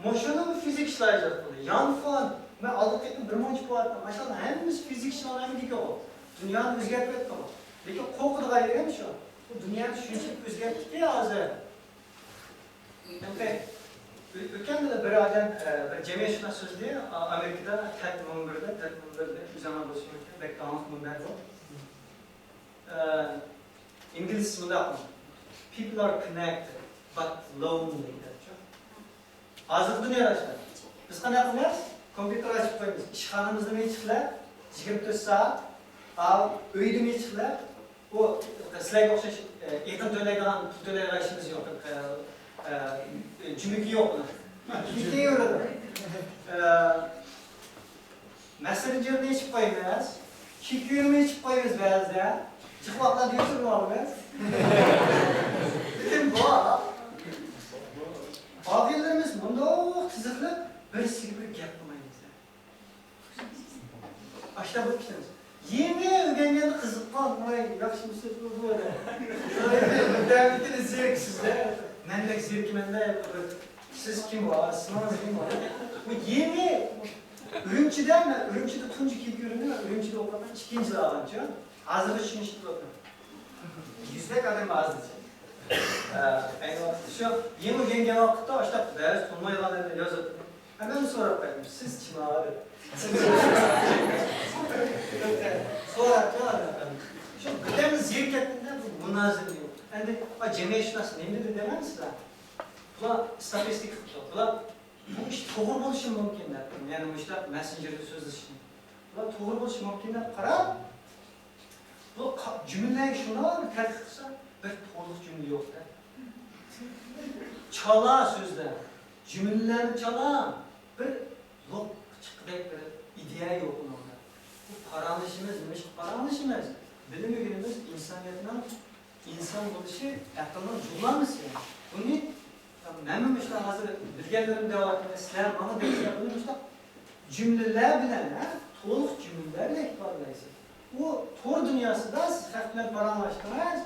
مۇشۇنىمۇ فىزىكچىلار ئىجاد قىلدى. يانفون، مەن ئالدىقى قېتىم بىر مۇنچە قىلىۋاتىمەن. ماشائاللا، ھەممىسى فىزىكچىلارنىڭ ئەمگىكى بۇ. دۇنيانى ئۆزگەرتىۋەتتى بۇ. لېكىن قورقىدىغان يېرىم شۇ. بۇ دۇنيانى شۇنچىلىك ئۆزگەرتتىكى ھازىر. ئۆتكەن يىلى بىر ئادەم، ئە، بىر جەمئىيەتشۇناس سۆزلىدى، ئا-، ئامېرىكىدا تەد مۇنبىرىدە، تەد مۇنبىرىدە ئۆزۈڭلار بولسا بەك داڭلىق مۇنبەر بۇ. ئە، ئىنگلىزچىسى مۇنداق، people are connected but lonely دەپچۇ. ھازىرقى دۇنيادا شۇنداق. بىز قانداق قىلىمىز؟ كومپيۇتېر ئاچىپ قويىمىز. ئىشخانىمىزنىمۇ ئېچىقلەپ، يىگىرمە تۆت سائەت، ئاۋۇ ئۆيدىمۇ ئېچىقلەپ، ئۇ سىلەرگە ئوخشاش، ئە، ئېقىن تۆلەيدىغان، پۇل تۆلەيدىغان ئىشىمىز يوق. ئە، ئە، جۈمۈكى يوق ئۇنىڭ. كېتىۋېرىدۇ. ئە، مەسسېنجېرنى ئېچىپ قويىمىز. كىكۈرنى ئېچىپ قويىمىز بەزىدە. جىق ۋاقىتلاردا يوشۇرۇپ ئالىمىز. لېكىن بۇ ئاغىنىلىرىمىز مۇنداق تىزىقلىق، بىرسىگە بىر گەپ قىلمايمىز. ئاشتا بولۇپ كېتىمىز. يېڭى ئۆگەنگەندە قىزىققان، ۋاي، ياخشىمۇ سۆز بولدى دەپ. مۇددەمدىكىنى زېرىكسىز-دە. مەن بەك زېرىكىمەن-دە. سىز كىم بار؟ ئىسمىڭىز كىم بار؟ بۇ يېڭى ئۈرۈمچىدە، مەن ئۈرۈمچىدە تۇنجى كېلىپ كۆرۈندۈم، مەن ئۈرۈمچىدە ئوقۇغان ئىككىنچى يىل ئالغانچۇ. ھازىرغىچە چۈشىنىشتۈرۈۋاتىمەن. يۈزدەك ئادەم ھازىرچە. ئە، ئەينى ۋاقىتتا شۇ يېڭى ئۆگەنگەن ۋاقىتتا ئاشتا بەزى تونۇمايدىغان نەرسىلەر يازىدۇ. ھەممىنى سوراپ باقتىم، سىز كىم ھا دەپ. سوراپ، شۇ بىردەمدە زېرىكىپ كەتتىم-دە، بۇ مۇنازىرە يوق. ئەمدى ئا، جەمئىيەتشۇناس نېمە دېدى دېمەمسىلەر؟ بۇلار ستاتىستىكا قىپتۇ. بۇلار بۇ ئىش توغرا بولۇشى مۇمكىن دەپ، يەنى مۇشۇنداق مەسسېنجېردا سۆزلىشىشنى. بۇلار توغرا بولۇشى مۇمكىن دەپ قاراپ، بۇ قا-، جۈملىلەرگە شۇنداق بىر تەتقىق قىلسا، بىر تولۇق جۈملە يوق-دە. چالا سۆزلەر، جۈملىلەرنى چالا، بىر لوققا چىققۇدەك بىر ئىدىيە يوق ئۇنىڭدا. بۇ پاراڭلىشىمىز، نېمىشقا پاراڭلىشىمىز؟ بىلىم ئۆگىنىمىز ئىنسانىيەتنىڭ ئىنسان بولۇشى، ئەقىلنىڭ جۇغلانمىسى. بۇنى مەنمۇ مۇشۇنداق ھازىر بىلگەنلىرىمنى دەۋاتىمەن، سىلەر ماڭا دەيسىلەر، بۇنى مۇشۇنداق جۈملىلەر بىلەن، ھە، تولۇق جۈملىلەر بىلەن ئىپادىلەيسىز. ئۇ تور دۇنياسىدا سىز خەق بىلەن پاراڭلاشتىڭىز،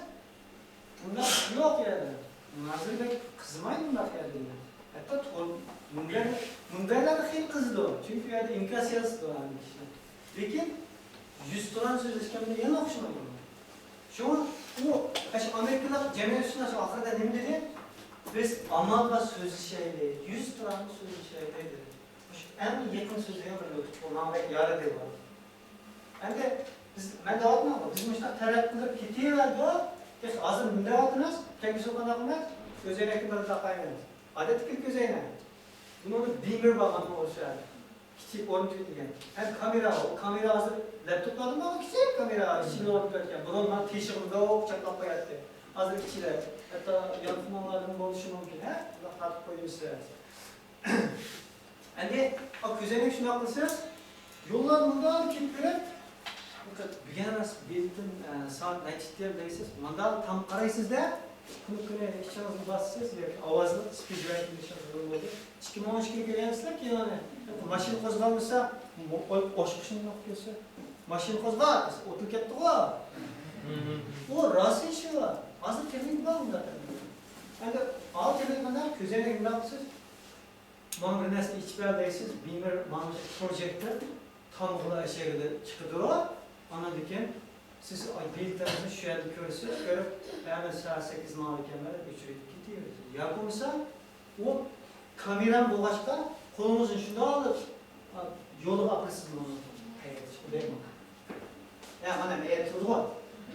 بۇنداق يوق يەردە. مۇنازىرە بەك قىزىمايدۇ بۇنداق يەردە. ھەتتا تور، مۇنبەر، مۇنبەرلەردە خېلى قىزىدۇ. چۈنكى ئۇ يەردە ئىنكاس يازىدۇ ھەممە كىشىلەر. لېكىن يۈزتۇرا سۆزلەشكەندە يەنە ئوخشىمايدۇ. شۇڭا ئۇ، ئاشۇ ئامېرىكىلىق جەمئىيەتشۇناس ئاخىرىدا نېمە دېدى؟ بىز ئامانغا سۆزلىشەيلى، يۈزتۇرا سۆزلىشەيلى دېدى. مۇشۇ ئەڭ يېقىن سۆزلىگەن بىر نۇتۇق بۇ، ماڭا بەك يارىدى بۇ. ئەمدى بىز، مەن دەۋاتىمەنغۇ، بىز مۇشۇنداق تەرەققىي قىلىپ كېتىۋەردۇق. ھازىر نېمە دەۋاتىمىز؟ كەلگۈسى قانداق قىلىمىز؟ كۆزەينەكنى بىر تاقايمىز. ئادەتتىكى كۆزەينەك. بۇنىڭدا بىمېر بار، مانا ئوشۇ. كىچىك ئورنىتىۋېتىلگەن. ھەم كامېرا، ئۇ كامېرا ھازىر لەپتوپلاردا بار، كىچىك كامېرا ئىچىگە ئورنىتىۋەتكەن. بۇرۇن مانا تېشىغا مۇنداق چاپلاپ قوياتتى. ھازىر ئىچىدە، ھەتتا يانفونلاردىن بولۇشى مۇمكىن، ھە؟ بۇنداق تارتىپ قويىمىز سىلەر. ئەمدى، ئا، كۆزەينەك شۇنداق قىلسىڭىز، يوللار مۇنداق كېلىپ بېرىپ، بىگەنەرس بىلتىن، ئە، سائەت نەچچىدە دەيسىز، مۇنداق تام قارايسىز-دە، كۈنى كۈنى ئىچىڭىزنى باسىسىز ياكى ئاۋازلىق سپىد رايتىنگ دېيىشىڭىز بولىدۇ. ئىككى مىڭ ئون ئىككىنى كۆرگەنسىلەر كىنونى. ماشىنا قوزغالمىسا، مو-، ئو-، ئوشۇق شۇنداق كۆرسە. ماشىنا قوزغال، ئوتۇن كەتتىغۇ. ئۇ راست ئىشى بار. ھازىر تېخنىكا بار ئۇنداق. ئەمدى ھازىر تېخنىكا مانا كۆزەينەك مۇنداق قىلسىز، ماڭا بىر نەرسە ئېچىپ بەر دەيسىز، بىمەر ماڭا پروجېكتور، تامغىلار ئەشەگىدە چىقىدۇ. ئاندىن كېيىن سىز بېلىتىڭىزنى شۇ يەردە كۆرىسىز، كۆرۈپ، ھە، مەن سائەت سەككىزدە ماڭىدىكەنمەن دەپ ئۆچۈرۈپ كېتىۋېرىسىز. ياكى بولمىسا، ئۇ كامېرام بولغاچقا، قولىڭىزنى شۇنداق ئېلىپ، يولغا ئاپىرىسىز مانا. قەيەرگە چىقىپ دەيمەن. يا، مانا مەيەر تۇرىدىغۇ.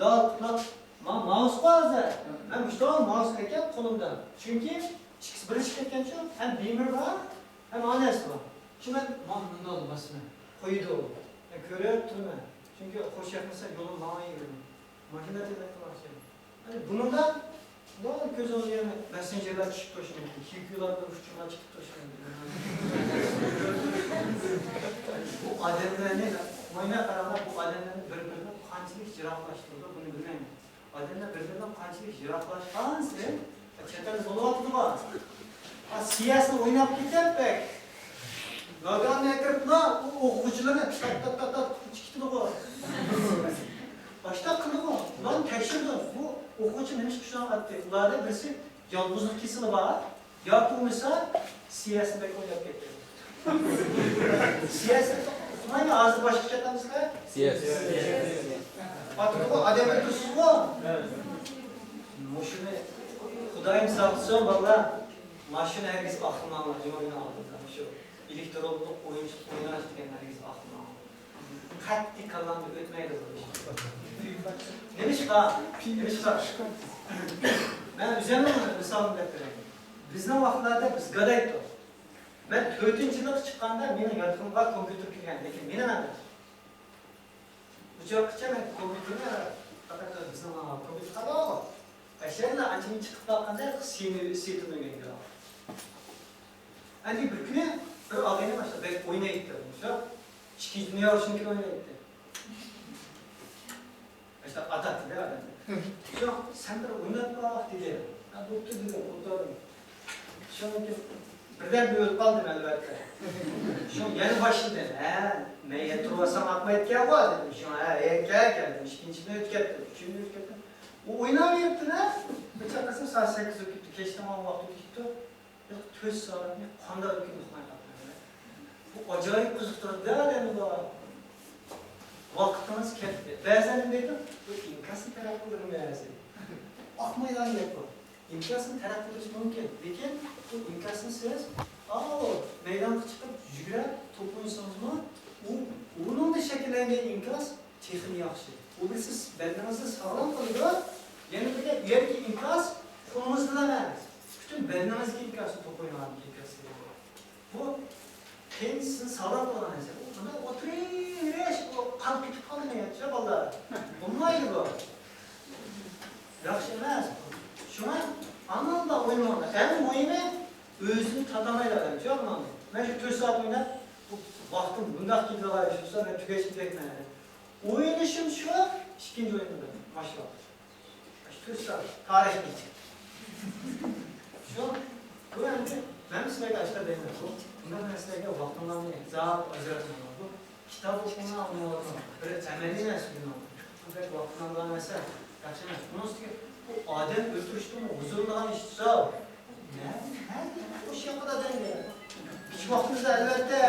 لال، لال. ما-، ماۋسقۇ ھازىر. مەن مۇشۇنداق ماۋس ئەكەپ قولۇمدا. چۈنكى ئىككىسى بىرلىشىپ كەتكەنچۇ، ھەم بىمەر بار، ھەم ئانىسى بار. شۇ مەن مانا مۇنداق باسىمەن. قويىدۇ. مەن كۆرۈپ تۇرىمەن. چۈنكى خوش ياقمىسا يولۇم ماڭا يۈرىمەن. ماشىنا تېلېفون ئاچىمەن. ئەنە بۇنىڭدا، بۇ كۆزىڭىزگە يەنە مەسسېنجېرلار چۈشۈپ تۇرۇشى مۇمكىن، كيۇكيۇلار بىر ئۇچۇرلار چىقىپ تۇرۇشى مۇمكىن. بۇ ئادەملەرنى، ئويلاپ قاراڭلار، بۇ ئادەملەرنى بىر-بىرىدىن قانچىلىك يىراقلاشتۇرىدۇ، بۇنى بىلمەيمەن. ئادەملەر بىر-بىرىدىن قانچىلىك يىراقلاشقانسېرى، چەت ئەلدە بولۇۋاتىدىغۇ. ئا، سىيەسنى ئويناپ كېتىپ بەك. ناداننى ئەكىرىپلا، ئۇ ئوقۇغۇچىلىرىنى تات، تات، تات، تات، ئۇچۇپ كېتىدىغۇ. باشتا قىلدىغۇ. ئۇلارنى تەكشۈردۈم. بۇ ئوقۇغۇچى نېمىشقا شۇنداق ئاتتى؟ ئۇلاردا بىرسى يالغۇزلۇق كېسىلى بار. ياكى بولمىسا سىيەسنى بەك ئويناپ كەتكەن. سىيەسنى ئۇقمايمەن، ھازىر باشقىچە ئاتامسىلەر؟ سىيەس. ئاتىدىغۇ، ئادەم ئۆلتۈرسىزغۇ. مۇشۇنى خۇدايىم ساقلىسۇن، بالىلار. ماشىنا ھەرگىز ئاقلىماڭلار، جۇما كۈنى ئالدىدا. مۇشۇ ئېلېكترونلۇق ئويۇنچۇق ئويناش دېگەن ھەرگىز ئاقلىماڭلار. قەتئىي كاللامدىن ئۆتمەيدۇ بۇ ئىش. نېمىشقا؟ نېمىشقا؟ مەن ئۆزۈمنىڭ مىسالىنى بېرىپ بېرەي. بىزنىڭ ۋاقىتلاردا بىز گادايتتۇق. مەن تۆتىنچى يىلغا چىققاندا مېنىڭ ياتىقىمغا كومپيۇتېر كىرگەن، لېكىن مېنىڭ ئەمەس. بۇ چاغقىچە مەن كومپيۇتېرنى پەقەت بىزنىڭ كومپيۇتېر قالاۋۇ. ئەشەدىلا ئانچە چىقىپ باققاندا سېنى سېتىلمىگەن. ئەنە بىر كۈنى بىر ئاغىنەم ئاشۇ بەك ئوينايتتى، شۇ ئىككىنچى دۇنيا ئۇرۇشىنىڭكىنى ئوينايتتى. ئاشۇ ئاتاتتى-دە ئادەم. شۇ، سەن بىر ئويناپ باق دېدى. ھە، بوپتۇ دېدىم، ئولتۇردۇم. شۇنىڭ كېيىن بىردەم ئۆلۈپ قالدىم ئەلۋەتتە. شۇ يەنە باشلىدى. ھە، مەن يەنە تۇرۇۋالسام ئاقمايدىكەنغۇ دېدىم. شۇ، ھە، ھە، كەل، كەل دېدىم. ئىككىنچى كۈنى ئۆتۈپ كەتتى، ئۈچىنچى ئۆتۈپ كەتتى. ئۇ ئويناۋېرىپتۇ-دە. بىر چاققانسام سائەت سەككىز بولۇپ كەتتى، كەچتە ماڭا ۋاقتى ئۆتۈپ كېتىپتۇ. تۆت سائەتنى قانداق ئۆتكۈزۈپ ئۇخلىماي قاپتۇ. بۇ ئاجايىپ قىزىقتۇرىدۇ-دە ئادەمنى بۇ. ۋاقتىڭىز كەتتى. بەزەن نېمە دەيدۇ؟ بۇ ئىنكاسنى تەرەت قىلدۇرمايسىز. ئاقمايدىغان گەپ بۇ. ئىنكاسنى تەرەت قىلدۇرۇش مۇمكىن. لېكىن بۇ ئىنكاسنى سىز، ئاۋۇ، مەيدانغا چىقىپ يۈگۈرۈپ توپ ئوينىسىڭىزمۇ، ئۇ، ئۇنىڭدا شەكىللەنگەن ئىنكاس تېخىمۇ ياخشى. ئۇ بىر سىز بەدىنىڭىزنى ساغلام قىلىدۇ، يەنە بىر گەپ، يەرگە ئىنكاس قولىڭىزدا ئەمەس، پۈتۈن بەدىنىڭىزگە ئىنكاس، توپ ئوينىغاندىكى ئىنكاس. بۇ قېنى سىزنى ساغلام قىلغان نەرسە. ئۇ بۇنداق ئولتۇرۇۋېرىش، بۇ قان كېتىپ قالىدۇ، يا بالىلار. بولمايدۇ بۇ. ياخشى ئەمەس. شۇڭا ئاڭلىغاندا ئوينىماڭلار. ئەڭ مۇھىمى ئۆزىنى تاتىمايدۇ ئادەم. چۈشەندىڭىزمۇ؟ مەن شۇ تۆت سائەت ئويناپ، بۇ ۋاقتىم بۇنداق كېتىدىغان ئىش بولسا، مەن تۈگەشكۈدەكمەن. ئويلىشىم شۇ، ئىككىنچى ئويۇندا ماشىنا. تۈرسا تارىخنى. شۇ، بۇ ئەمدى مەن سىلەرگە ئاشۇنداق دەيمەن، بۇ، بۇنداق نەرسىلەرگە ۋاقتىڭلارنى زادى ئاجراتماڭلار. بۇ كىتاب ئوقۇڭلار، ئاڭلاۋاتىڭلار. بىر ئەمەلىي نەرسە ئۆگىنىڭلار. بۇ بەك ۋاقىت ئالىدىغان نەرسە. ياخشى ئەمەس. ئۇنىڭ ئۈستىگە بۇ ئادەم ئۆلتۈرۈشتىنمۇ ھۇزۇرلىنىدىغان ئىش تۇتسا، نە، نە، ئوشۇ ياققا دەيدۇ. كىچىك ۋاقتىمىزدا ئەلۋەتتە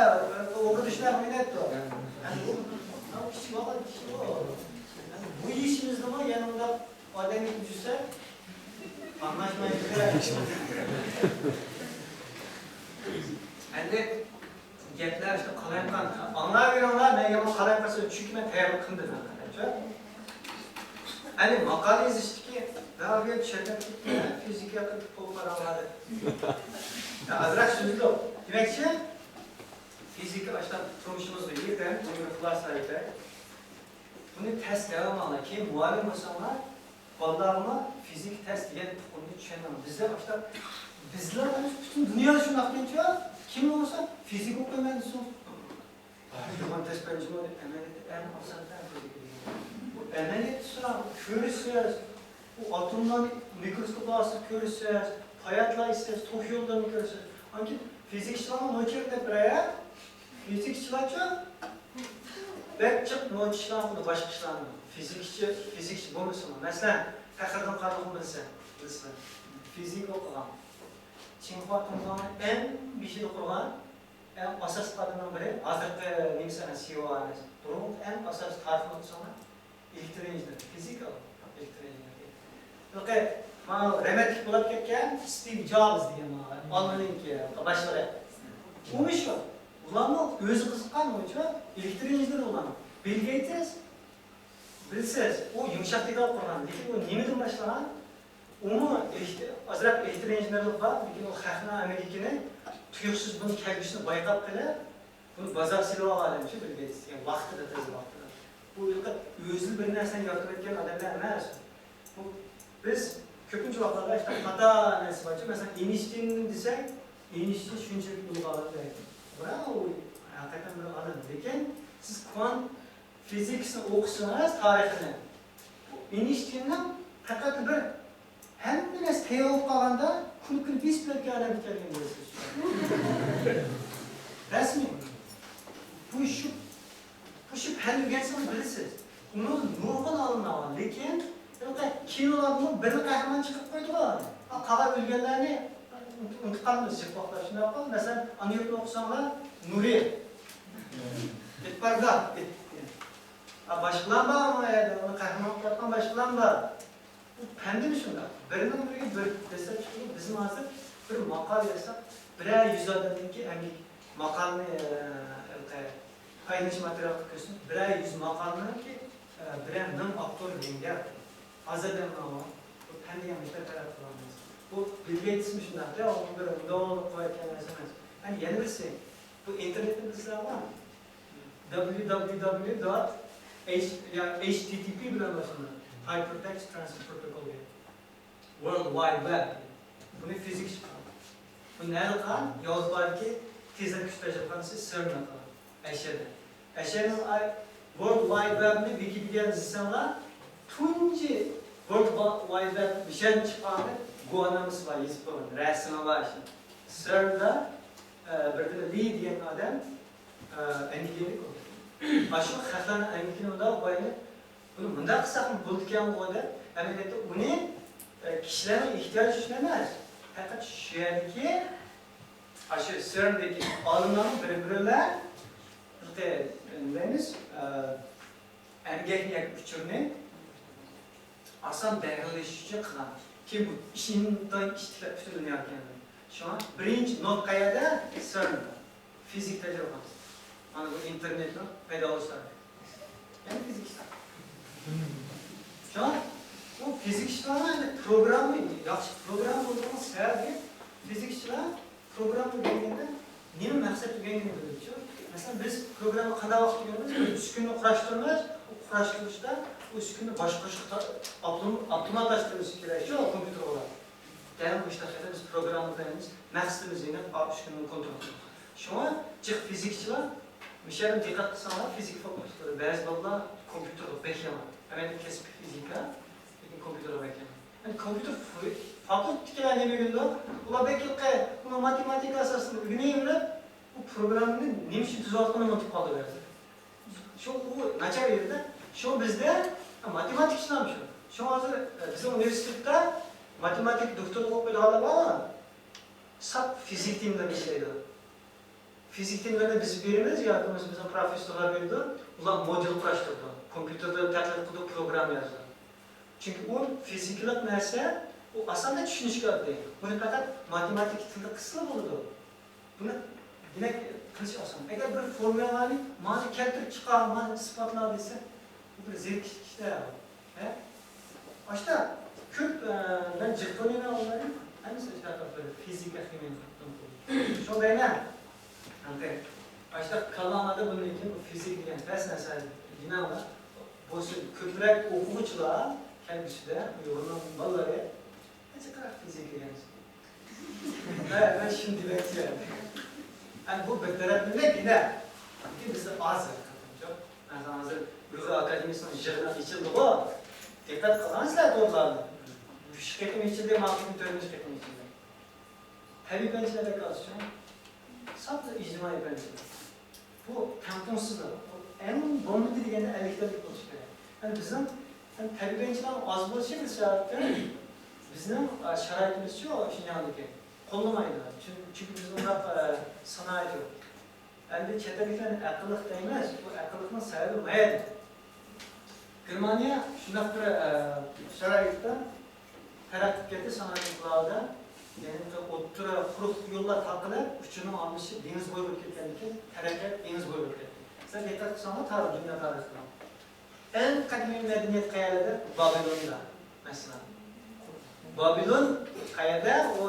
ئوغرى ئىشلار ئوينايتتۇق. يەنى بۇ، بۇ كىچىك ۋاقىت ئىشى بۇ. يەنى بۇ يېشىمىزدىمۇ يەنە ئۇنداق ئادەمگە يۈزسە، قاملاشمايدۇ. ئەمدى گەپلەر شۇ قالايمىقان. ئاڭلاۋېرىڭلار، مەن يامان قالايمىقان سۆزلەپ، چۈنكى مەن تەييارلىق قىلمىدىم ھەقىقەتەن. ئەمدى ماقالە يېزىشتىكى بەرگەن چۈشەنمەي كېتىپتۇ، فىزىكا قىلىپ قويۇپ باراڭلار دەپ. ئازراق سۆزلىدۇق. دېمەكچى، فىزىكا ئاشۇنداق تۇرمۇشىمىزغا يېقىن، بۇنى خۇلاسىلەپ ئۆتەي. بۇنى تەستە ئالماڭلار، كېيىن مۇئەللىم بولساڭلار، بالىلارغىمۇ فىزىكا تەس دېگەن ئۇقۇمنى چۈشەندۈرۈڭ. بىزدە باشتا، بىزلا ئەمەس، پۈتۈن دۇنيادا شۇنداق دېگەنچۇ، كىم بولسا فىزىكا ئوقۇيمەن دېسۇن. يامان تەس بەرگەنچۇ، ئەمەلىيەتتە ئەڭ ئاسان پەن فىزىكا دېگەن. بۇ ئەمەلىيەتتە سىلەر كۆرىسىز، بۇ ئاتوملارنى مىكروسكوپ ئاستىدا كۆرىسىز، پاياتلايسىز، توك يوللىرىنى كۆرىسىز. ئاندىن كېيىن فىزىكىچىلارنىڭ نوچىلىرىنى دەپ بېرەي، ھە؟ فىزىكىچىلارچۇ؟ بەك جىق نوچى ئىشلارنى قىلىدۇ، باشقا ئىشلارنى. فىزىكىچى، فىزىكىچى بولمىسىمۇ. مەسىلەن، پەخرىدىن قارلۇقنى بىلسە، بىلسىلەر. فىزىكا ئوقۇغان. چىڭخۇا تۇڭگۇاڭنىڭ ئەڭ بېشىدا قۇرغان، ئەڭ ئاساسلىق ئادەمنىڭ بىرى، ھازىرقى نېمىسى ئەمەس، سىئو ئەمەس. بۇرۇنقى ئەڭ ئاساسلىق تارىخىنى ئوقۇساڭلار، ئېلېكتر ئىنژېنېر، فىزىكا ئېلېكتر ئىنژېنېرى. ھېلىقى مانا رەھمەتلىك بولۇپ كەتكەن ستىۋ جوبس دېگەن مانا ئالمىنىڭكى باشلىقى. ئۇمۇ شۇ. ئۇلارمۇ ئۆزى قىزىققان بويىچە ئېلېكتر ئىنژېنېر بولغان. بىل گېيتس، بىلسىز، ئۇ يۇمشاق دېتال قۇرغان، لېكىن ئۇ نېمىدىن باشلىغان؟ ئۇمۇ ئېلېكتر-، ئازراق ئېلېكتر ئىنژېنېرلىق بار، لېكىن ئۇ خەقنىڭ ئەمگىكىنى تۇيۇقسىز بۇنى كەلگۈسىنى بايقاپ قېلىپ، بۇنى بازارغا سېلىۋالغان ئادەم شۇ بىل گېيتس دېگەن ۋاقتىدا، تېز ۋاقتىدا. بۇ ھېلىقى ئۆزى بىر نەرسىنى يارىتىۋەتكەن ئادەملەر ئەمەس. بۇ، بىز كۆپىنچە ۋاقىتلاردا ئىشتە خاتا نەرسە بارچۇ، مەسىلەن، ئېينىشتىيننى دېسەك، ئېينىشتىين شۇنچىلىك ئۇلۇغ ئالىم دەيدۇ. بىراق ئۇ ھەقىقەتەن بىر ئالىم. لېكىن سىز كۋانت فىزىكىسنى ئوقۇسىڭىز، تارىخىنى، ئېينىشتىيننىڭ پەقەت بىر ھەممە نەرسە تەييار بولۇپ قالغاندا، كۈن كۈن بېسىپ بېرىدىغان ئادەم ئىكەنلىكىنى بىلىسىز. رەسمىي. بۇ شۈب-، بۇ شۈبھىنى ئۆگەنسىڭىز بىلىسىز. ئۇنىڭ نۇرغۇن ئالىملار بار. لېكىن، ھېلىقى كىنولاردىمۇ بىرلا قەھرىمان چىقىرىپ قويىدىغۇ. قالغان ئۆلگەنلەرنى ئۇنتۇقالمىز، جىق ۋاقىتلار شۇنداق قالدى. مەسىلەن، ئانا يۇرتنى ئوقۇساڭلار، نۇرى، ئېتباردا، ئېت-، ئا، باشقىلار بار، ئۇنى قەھرىمان قىلىۋاتقان باشقىلار بار. بۇ پەندىمۇ شۇنداق. بىرىنىڭ بىرىگە بىر دەسسەپ چىقىدۇ. بىزمۇ ھازىر بىر ماقالە يازساق، بىرەر يۈز ئادەمنىڭكى ئەمگىك ماقالىنى، ئە، پايدىلىنىش ماتېرىيالى قىلىپ كۆرسىتىپ، بىرەر يۈز ماقالىنىڭكى، ئە، بىرەر مىڭ ئاپتور دېگەن گەپ. ئاز ئادەم بار. بۇ پەن دېگەن مۇشۇنداق تەرەققىي قىلغان نەرسە. بۇ بىل گېيتسمۇ شۇنداق، يا، ئۇ بىر ۋىندوۋغا قويۇۋەتكەن نەرسە ئەمەس. ئەمدى يەنە بىرسى، بۇ ئىنتېرنېتنى بىلىسىلەرغۇ؟ W W W dot H، يا، H T T P بىلەن باشلىنىدۇ. Hypertext Transfer Protocol دەيدۇ. World Wide Web. بۇنى فىزىكچى قىلغان. بۇ نەدە قىلغان؟ ياۋروپادىكى تېزلەتكۈچ تەجرىبىخانىسى سېرندا قىلغان. ئەشەدە. ئەشەدىن ئاي-، World Wide Webنى ۋىكىپېدىيەدە يېزىساڭلار، تۇنجى World Wide Web مىشەدىن چىققاندا گۇۋاھنامىسى بار، يېزىپ قويغان، رەسىمى بار ئىشنىڭ. سېرندا، ئە، بىردىن لى دېگەن ئادەم، ئە، ئەنگلىيەلىك ئۇ. ئاشۇ خەقلەرنىڭ ئەنگلىيەلىك بايىنى بۇنى مۇنداق قىلساقمۇ بولىدىكەنغۇ دەپ، ئەمەلىيەتتە ئۇنى، ئە، كىشىلەرنىڭ ئېھتىياجى ئۈچۈن ئەمەس، پەقەت شۇ يەردىكى، ئاشۇ سېرندىكى ئالىملارنىڭ بىر-بىرى بىلەن، نېمە دەيمىز، ئە، ئەمگەكنى ياكى ئۇچۇرنى ئاسان بەھرىلىنىش ئۈچۈن قىلغان. كېيىن بۇ ئىش ئىنتايىن ئىش تىكلەپ پۈتۈن دۇنياغا كەلدى. شۇڭا بىرىنچى نوت قەيەردە؟ سېرندا. فىزىك تەجرىبىخانىسى. مانا بۇ ئىنتېرنېتنىڭ پەيدا بولۇشلىرى. يەنە فىزىكچىلار. شۇڭا بۇ فىزىكچىلارنىڭ ئەمدى پروگرامما، ياخشى پروگرامما بولىدىغان سەۋەبى، فىزىكچىلار پروگرامما ئۆگەنگەندە نېمە مەقسەتتە ئۆگەنگىنىنى بىلىدۇ. مەسىلەن، بىز پروگرامما قانداق ۋاقىتتا ئۆگەنىمىز؟ بىر ئۈسكۈنىنى قۇراشتۇرىمىز، ئۇ قۇراشتۇرۇشتا ئۇ ئۈسكۈنىنى باشقۇرۇشقا تا-، ئاپتوم-، ئاپتوماتلاشتۇرۇلۇشى كېرەكچۇ، كومپيۇتېر بولاپ. دەل مۇشۇنداق قىلىپ بىز پروگرامما قىلىمىز، مەقسىتىمىز يەنە ئا-، ئۈسكۈنىنى كونترول قىلىش. شۇڭا جىق فىزىكچىلار، مۇشۇ يەردىن دىققەت قىلساڭلار، فىزىكا فاكۇلتېتلىرى بەزى بالىلار كومپيۇتېرغا بەك يامان. ئەمەلىي كەسپىي فىزىكا، لېكىن كومپيۇتېرغا بەك يامان. يەنى كومپيۇتېر فا-، فاكۇلتېتتىكىلەر نېمە ئۆگىنىدۇ؟ ئۇلار بەك ھېلىقى، ئۇلار ماتېماتىكا ئاساسىدا ئۆگىنىۋېرىپ، بۇ پروگراممىنى نېمە ئۈچۈن تۈزۈۋاتقىنىنى ئۇنتۇپ قالىدۇ بەزىدە. شۇ ئۇ ناچار يېرىدە. شۇ بىزدە ماتېماتىكىچىلارمۇ شۇ. شۇڭا ھازىر، ئە، بىزنىڭ ئۇنىۋېرسىتېتتا ماتېماتىكا دوكتورلۇق ئوقۇيدىغانلار بار، ساپ فىزىك تېمىلىرىنى ئىشلەيدۇ. فىزىك تېمىلىرىنى بىز بېرىمىز ياكى بولمىسا بىزنىڭ پروفېسسورلار بېرىدۇ، ئۇلار مودېل قۇراشتۇرىدۇ، كومپيۇتېردا تەتقىق قىلىدۇ، پروگرامما يازىدۇ. چۈنكى ئۇ فىزىكىلىق نەرسە، ئۇ ئاسانلا چۈشىنىشكە ئاددىي. بۇنى پەقەت ماتېماتىكا تىلىدا قىلسىلا بولىدۇ. بۇنى دېمەك قىلىش ئاسان. ئەگەر بىر فورمۇلانى مانا كەلتۈرۈپ چىقار، مانا ئىسپاتلا دېسە، بۇ بىر زېرىكىش ئىش-دە. ھە؟ ئاشتا كۆپ، ئە، مەن جىق تونۇيمەن ئۇلارنى. ھەممىسى ئاشتا بىر فىزىكا، خىمىيە تونۇيدۇ. شۇ دەيمەن. ئاشتا كاللاڭلاردا بۇندىن كېيىن بۇ فىزىكا دېگەن پەس نەرسە دېمەڭلار. بولسا كۆپرەك ئوقۇغۇچىلار كەلگۈسىدە ئۇيغۇرنىڭ بالىلىرى جىقراق فىزىكا دېگەن. مەن، مەن شۇنى دېمەكچى. ئەمدى بۇ بىر تەرەپلىمەكگىنە. لېكىن بىزدە ئاز. مەسىلەن، ھازىر ئۇيغۇر ئاكادېمىيىسىنىڭ يىغىنى ئېچىلدىغۇ. دىققەت قىلغانسىلەر تورلارنى. ئۈچ قېتىم ئېچىلدى، ماقۇل تۆتىنچى قېتىم ئېچىلدى. تەبىئىي پەنچىلەر بەك ئاز شۇ. ساپلا ئىجتىمائىي پەنچىلەر. بۇ تەڭپۇڭسىزلىق. بۇ ئەڭ بولمىدى دېگەندە ئەللىكتەك بولۇشى كېرەك. يەنى بىزنىڭ تەربىيەچىلەرنىڭ ئاز بولۇشى بىر سەۋەبتىن بىزنىڭ، ئە، شارائىتىمىزچۇ شىنجاڭدىكى قوللىمايدۇ. چۈن-، چۈنكى بىزدە ئۇنداق، ئە، سانائەت يوق. ئەمدى چەت ئەللىكلەرنى ئەقىللىق دەيمىز، بۇ ئەقىللىقنىڭ سەۋەبى ما يەردە. گېرمانىيە شۇنداق بىر، ئە، شارائىتتا تەرەققىي قىلىپ كەتتى سانائەت ئىنقىلابىدا. يەنى ئوتتۇرا قۇرۇق يوللار تارقىلىپ، ئۇچۇرنىڭ ئالمىشىشى دېڭىز بويىغا ئۆتۈپ كەتكەندىكىن، تەرەققىيات دېڭىز بويىغا ئۆتۈپ كەتتى. سىلەر دىققەت قىلساڭلار، تارىخ، دۇنيا تارىخىغا. ئەڭ قەدىمىي مەدەنىيەت قەيەردە؟ بابىلوندا، مەسىلەن. بابىلون قەيەردە؟ ئۇ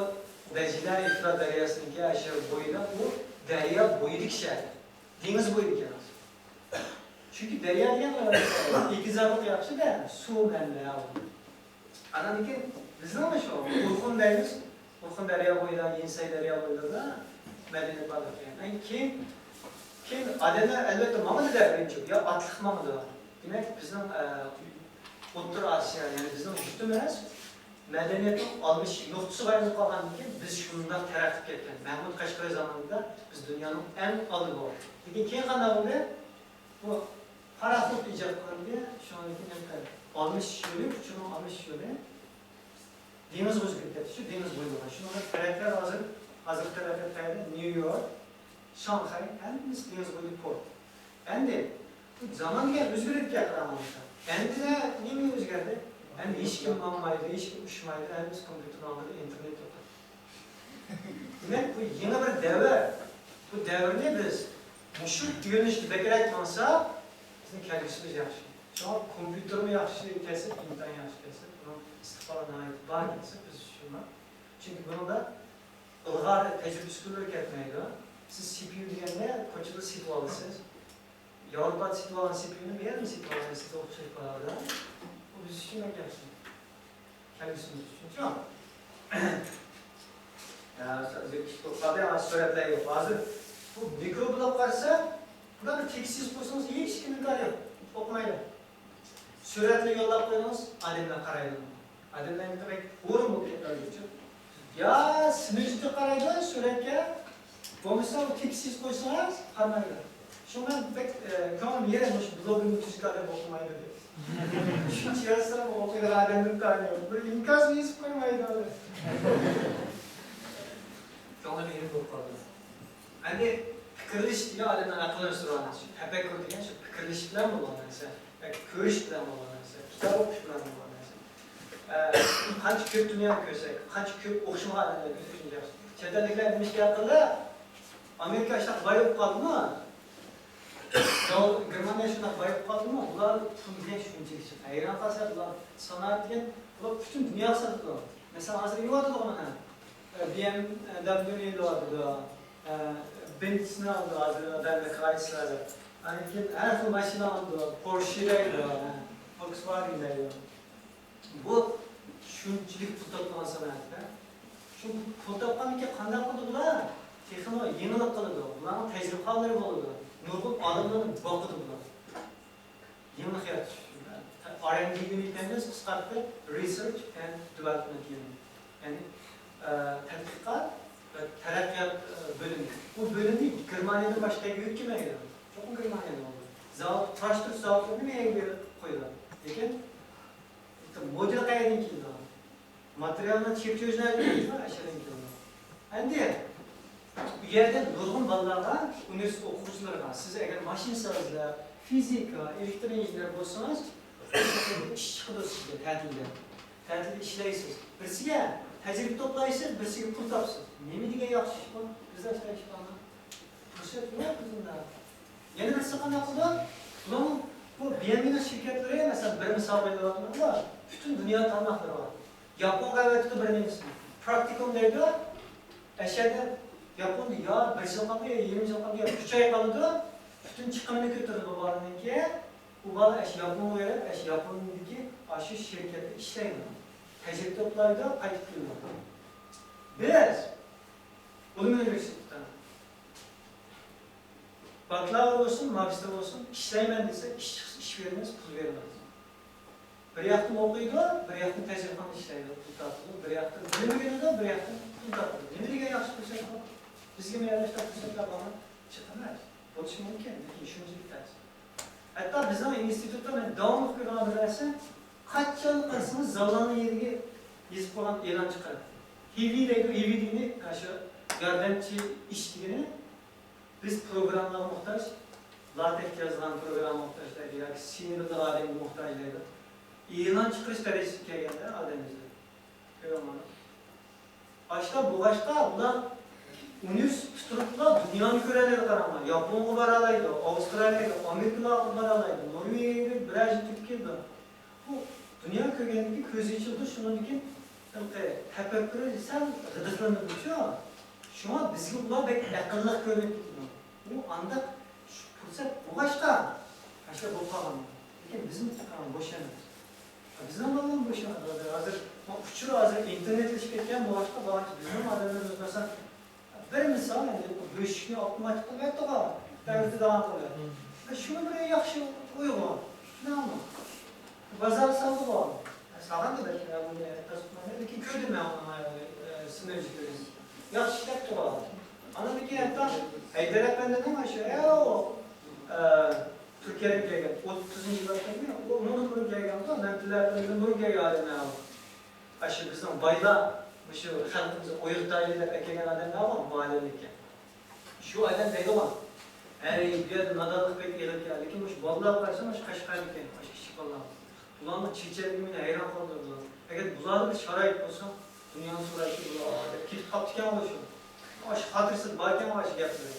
دەجلە، ئېفرات دەرياسىنىڭكى ئاشۇ بويىدا، ئۇ دەريا بويىدىكى شەھەر. دېڭىز بويىدىكى ئەمەس. چۈنكى دەريا دېگەن ئېتىزلىق ياخشى-دە، سۇ مەنبەسى. ئاندىن كېيىن بىزنىڭمۇ شۇ ئورخۇن دەيمىز، ئورخۇن دەريا بويىدا، يېنىسەي دەريا بويىلىرىدا مەدەنىيەت بار ئىكەن. ئەي، كېيىن، كېيىن ئادەملەر ئەلۋەتتە ماڭىدۇ-دە بىرىنچى، يا ئاتلىق ماڭىدۇ. دېمەك، بىزنىڭ، ئە، ئوتتۇرا ئاسىيا، يەنى بىزنىڭ يۇرتىمىز مەدەنىيەتنىڭ ئالمىشىش نۇقتىسىغا ئايلىنىپ قالغاندىن كېيىن، بىز شۇنداق تەرەققىي ئېتىپ كەتكەن. مەھمۇد قەشقىرى زامانىدا بىز دۇنيانىڭ ئەڭ ئالدىدا بولدۇق. لېكىن كېيىن قانداق بولدى؟ بۇ پاراخوت ئىجاد قىلىندى. شۇنىڭدىن كېيىن ئالمىشىش يولى، ئۇچۇرنىڭ ئالمىشىش يولى دېڭىزغا ئۆزگىرىپ كەتتى. شۇ دېڭىز بويىدا بولغان. شۇنىڭغا تەرەققىيات ھازىر، ھازىرقى تەرەققىيات قەيەردە؟ نيۇ يورك، شاڭخەي، ھەممىسى دېڭىز بويىدا پورت. ئەمدى زامان دېگەن ئۆزگىرىدىكەن، قاراڭلار. ئەمدىلا نېمە ئۆزگەردى؟ ئەمدى ھېچكىم ماڭمايدۇ، ھېچكىم ئۇچمايدۇ، ھەممىسى كومپيۇتېرنىڭ ئالدىدا، ئىنتېرنېت يوق. دېمەك، بۇ يېڭى بىر دەۋر. بۇ دەۋرنى بىز مۇشۇ يۆنىلىشتە بەكرەك ماڭساق، بىزنىڭ كەلگۈسىمىز ياخشى. شۇڭا كومپيۇتېرمۇ ياخشى كەسىپ، ئىنتايىن ياخشى كەسىپ، بۇنىڭ ئىستىقبالى ناھايىتى بار كەسىپ بىز ئۈچۈن. چۈنكى بۇنىڭدا ئىلغار تەجرىبە ئۈسكۈنىلىرى كەتمەيدۇ. سىز سى پى يۇ دېگەننى كوچىدا سېتىۋالىسىز. ياۋروپادا سېتىۋالغان سى پى يۇنى بۇ يەردىمۇ سېتىۋالغان، سىز ئوخشاش باھادا. بۇ بىز ئۈچۈن بەك ياخشى. كەلگۈسىمىز ئۈچۈنچۇ؟ يا، سەل ئىش بولۇپ قالدى، ھازىر سۈرەتلەر يوق. ھازىر بۇ مىكرو بولۇپ قارىسا، بۇلارنى تېكىست يېزىپ قويسىڭىز، ھېچكىم ئىنكار يوق، ئوقۇمايدۇ. سۈرەتنى يوللاپ قويدىڭىز، ئادەملەر قارايدۇ. ئادەملەرنىڭكى بەك ھۇرۇن بولۇپ كەتكەنلىكى ئۈچۈن. يا سىمىجىتى قارايدۇ سۈرەتكە، بولمىسا ئۇ تېكىست يېزىپ قويسىڭىز قارىمايدۇ. شۇڭا بەك، ئە، كۆڭلۈم يېرىم، مۇشۇ بلوگىمنى تۈزۈك ئادەم ئوقۇمايدۇ دەپ. شۇنچە يازسام ئوقۇيدىغان ئادەمدىن تايىنى يوق. بىر ئىنكاسمۇ يېزىپ قويمايدۇ. كۆڭلۈم يېرىم بولۇپ قالدى. ئەمدى پىكىرلىشىش دېگەن ئادەمنىڭ ئەقلىنى ئۆستۈرىدىغان نەرسە. تەپەككۇر دېگەن شۇ پىكىرلىشىش بىلەن بولىدىغان نەرسە. ياكى كۆرۈش بىلەن بولىدىغان نەرسە. كىتاب ئوقۇش بىلەن بولىدىغان نەرسە. ئە، قانچە كۆپ دۇنيانى كۆرسەك، قانچە كۆپ ئوخشىمىغان ئادەملەرنى كۆرسەك ياخشى. چەت ئەللىكلەر نېمىشقا ئەقىللىق؟ ئامېرىكا شۇنداق باي بولۇپ قالدىمۇ؟ ياۋ-، گېرمانىيە شۇنداق باي بولۇپ قالدىمۇ؟ بۇلار پۇل دېگەن شۇنچىلىك جىق. ھەيران قالسا، بۇلار سانائەت دېگەن، بۇلار پۈتۈن دۇنياغا ساتىدۇ. مەسىلەن، ھازىر ئېلىۋاتىدۇ مانا. بى ئېم دەبليۇنى ئېلىۋاتىدۇ. بېنتسنى ئالىدۇ، ھازىر ئادەملەر قارايسىلەر. ئاندىن كېيىن ھەر خىل ماشىنا ئالىدۇ، پورشې دەيدۇ، فولكسۋاگېن دەيدۇ. بۇ شۇنچىلىك پۇل تاپىدىغان سانائەتتە. شۇ پۇل تاپقاندىن كېيىن قانداق قىلىدۇ بۇلار؟ تېخىمۇ يېڭىلىق قىلىدۇ. بۇلارنىڭ تەجرىبىخانىلىرى بولىدۇ. نۇرغۇن ئالىملارنى باقىدۇ بۇلار. يېڭىلىق يارىتىش ئۈچۈن. ئار ئېن دى يۇنىت دەيمىز، قىسقارتىپ، رىسېرچ ئېند دېۋېلوپمېنت يۇنىت. يەنى، ئە، تەتقىقات ۋە تەرەققىيات، ئە، بۆلۈمى. بۇ بۆلۈمنى گېرمانىيەدىن باشقا يەرگە يۆتكىمەيدۇ. چوقۇم گېرمانىيەدە بولىدۇ. زاۋۇت، قۇراشتۇرۇش زاۋۇتلىرىنى مەيەرگە بېرىپ قويىدۇ. لېكىن مودېل قەيەردىن كېلىدۇ؟ ماتېرىيالنى تىكلەش نەدىن كېلىدۇ؟ ئەشەدىن كېلىدۇ. ئەمدى بۇ يەردە نۇرغۇن بالىلارغا، ئۇنىۋېرسىتېت ئوقۇغۇچىلىرىغا، سىز ئەگەر ماشىنىسازلار، فىزىكا، ئېلېكتر ئىنژېنېر بولسىڭىز، ئىش چىقىدۇ سىزگە تەتىلدە. تەتىلدە ئىشلەيسىز. بىرسىگە تەجرىبە توپلايسىز، بىرسىگە پۇل تاپىسىز. نېمە دېگەن ياخشى ئىش بۇ؟ بىزدە ئىشلەش ئىشلارمۇ پۇرسەت يوق بىزدە. يەنە بىرسى قانداق قىلىدۇ؟ بۇلارنىڭ بۇ بى ئېم ئېمنىڭ شىركەتلىرى، مەسىلەن، بىر مىسال بېرىۋاتىمەن، پۈتۈن دۇنيا تارماقلىرى بار. ياپونغا ئەۋەتىدۇ بىر نېمىسىنى. پراكتىكوم دەيدۇ. ئەشەدە ياپوندا يا بىر يىل قالىدۇ، يا يېرىم يىل قالىدۇ، يا ئۈچ ئاي قالىدۇ. پۈتۈن چىقىمىنى كۆتۈرىدۇ بۇ بالىنىڭكى. ئۇ بالا ئەش ياپونغا بېرىپ، ئەش ياپوندىكى ئاشۇ شىركەتتە ئىشلەيدۇ. تەجرىبە توپلايدۇ، قايتىپ كېلىدۇ. بىز ئۇلۇمى ئۇنىۋېرسىتېتتا باكلاۋر بولسۇن، ماگىستر بولسۇن، ئىشلەيمەن دېسە، ئىش چىقسا ئىش بېرىمىز، پۇل بېرىمىز. بىر ياقتىن ئوقۇيدۇ، بىر ياقتىن تەجرىبىخانىدا ئىشلەيدۇ، پۇل تاپىدۇ، بىر ياقتىن بىلىم ئۆگىنىدۇ، بىر ياقتىن پۇل تاپىدۇ. نېمە دېگەن ياخشى پۇرسەت بۇ؟ بىزگىمۇ ئەگەر شۇنداق پۇرسەتلەر بارمۇ؟ جىق ئەمەس. بولۇشى مۇمكىن، لېكىن شۇنچىلىك تەس. ھەتتا بىزنىڭ ئىنستىتۇتتا مەن داۋاملىق كۆرىدىغان بىر نەرسە، قاچان قارىسىڭىز زاللارنىڭ يېنىگە يېزىپ قويغان ئېلان چىقىرىپ. ھىۋى دەيدۇ، ھىۋى دېگىنى ئاشۇ ياردەمچى ئىش دېگىنى. بىز پروگراممىغا موھتاج، لاتېكس يازغان پروگراممىغا موھتاج دەيدۇ ياكى سىنى بىلىدىغان ئادەمگە موھتاج دەيدۇ. ئېلان چىقىرىش دەرىجىسىگە كەلگەندە ئادەمىمىز. كۆرۈڭلار. ئاشۇنداق بولغاچقا، بۇلار ئۇنىۋېرسىتېت پۈتتۈرۈپلا دۇنيانى كۆرەلەيدۇ، قاراڭلار. ياپونغا بارالايدۇ، ئاۋسترالىيەگە، ئامېرىكىلارغا بارالايدۇ، نورۋېگىيەگە بىرەر يىل كېتىپ كېلىدۇ. بۇ دۇنيا كۆرگەندىن كېيىن كۆزى ئېچىلىدۇ، شۇنىڭدىن كېيىن ھېلىقى تەپەككۇرى سەل غىدىقلىنىدۇچۇ. شۇڭا بىزگە ئۇلار بەك ئەقىللىق كۆرۈنۈپ كېتىدۇ. ئۇ ئانداق پۇرسەت بولغاچقا، ئاشۇنداق بولۇپ قالغان. لېكىن بىزنىڭ بوش ئەمەس. بىزنىڭ بالىلار بوش ئەمەس. ھازىر، ھازىر ئۇچۇر ھازىر ئىنتېرنېتلىشىپ كەتكەن بولغاچقا، بولغاچقا بىزنىڭ ئادەملىرىمىز مەسىلەن، بىر مىسال، ئەمدى بۆشۈكنى ئاپتوماتىك قىلىپ بەردۇق، دەۋرىدە داۋام قىلىۋەردى. شۇمۇ بىر ياخشى ئۇيغۇن. نېمە؟ بازارغا سالدىغۇ. سالغان دېدى، بۇنى تەستىقلىمايمەن. لېكىن كۆردۈم مەن ئۇنىڭ، ئە، سىنېرژى كۆردۈم. ياخشى ئىشلەپتۇ. ئاندىن كېيىن ھەتتا ھەيدەر ئەپەندىنىڭ شۇ، ئە، ئۇ، ئە، تۈركىيەدىن كەلگەن، ئوتتۇزىنچى يىللاردا كەلگەن، ئۇ ئۇنىڭدىن بۇرۇن كەلگەن، مەن بىلەن ئۇنىڭدىن بۇرۇن كەلگەن ئادەم مەن ئۇ. ئاشۇ بىزنىڭ بايلار، مۇشۇ خەلقىمىزنى ئويغىتايلى دەپ ئەكەلگەن ئادەملەر بار، مۇئەللىملىككە. شۇ ئادەم دەيدىغان، ھەي، بۇ يەردە نادانلىق بەك ئېغىر ئىكەن، لېكىن مۇشۇ بالىلارغا قارىسام، مۇشۇ قەشقەردىكى، مۇشۇ كىچىك بالىلار. بۇلارنىڭ چېچەكلىرى مېنى ھەيران قالدۇردى. ئەگەر بۇلاردا بىر شارائىت بولسا، دۇنيانىڭ سۇرئىتى بۇلار دەپ كېتىپ قاپتىكەنغۇ شۇ. ئاشۇ خاتىرىسىدە باركەنغۇ ئاشۇ گەپلىرى.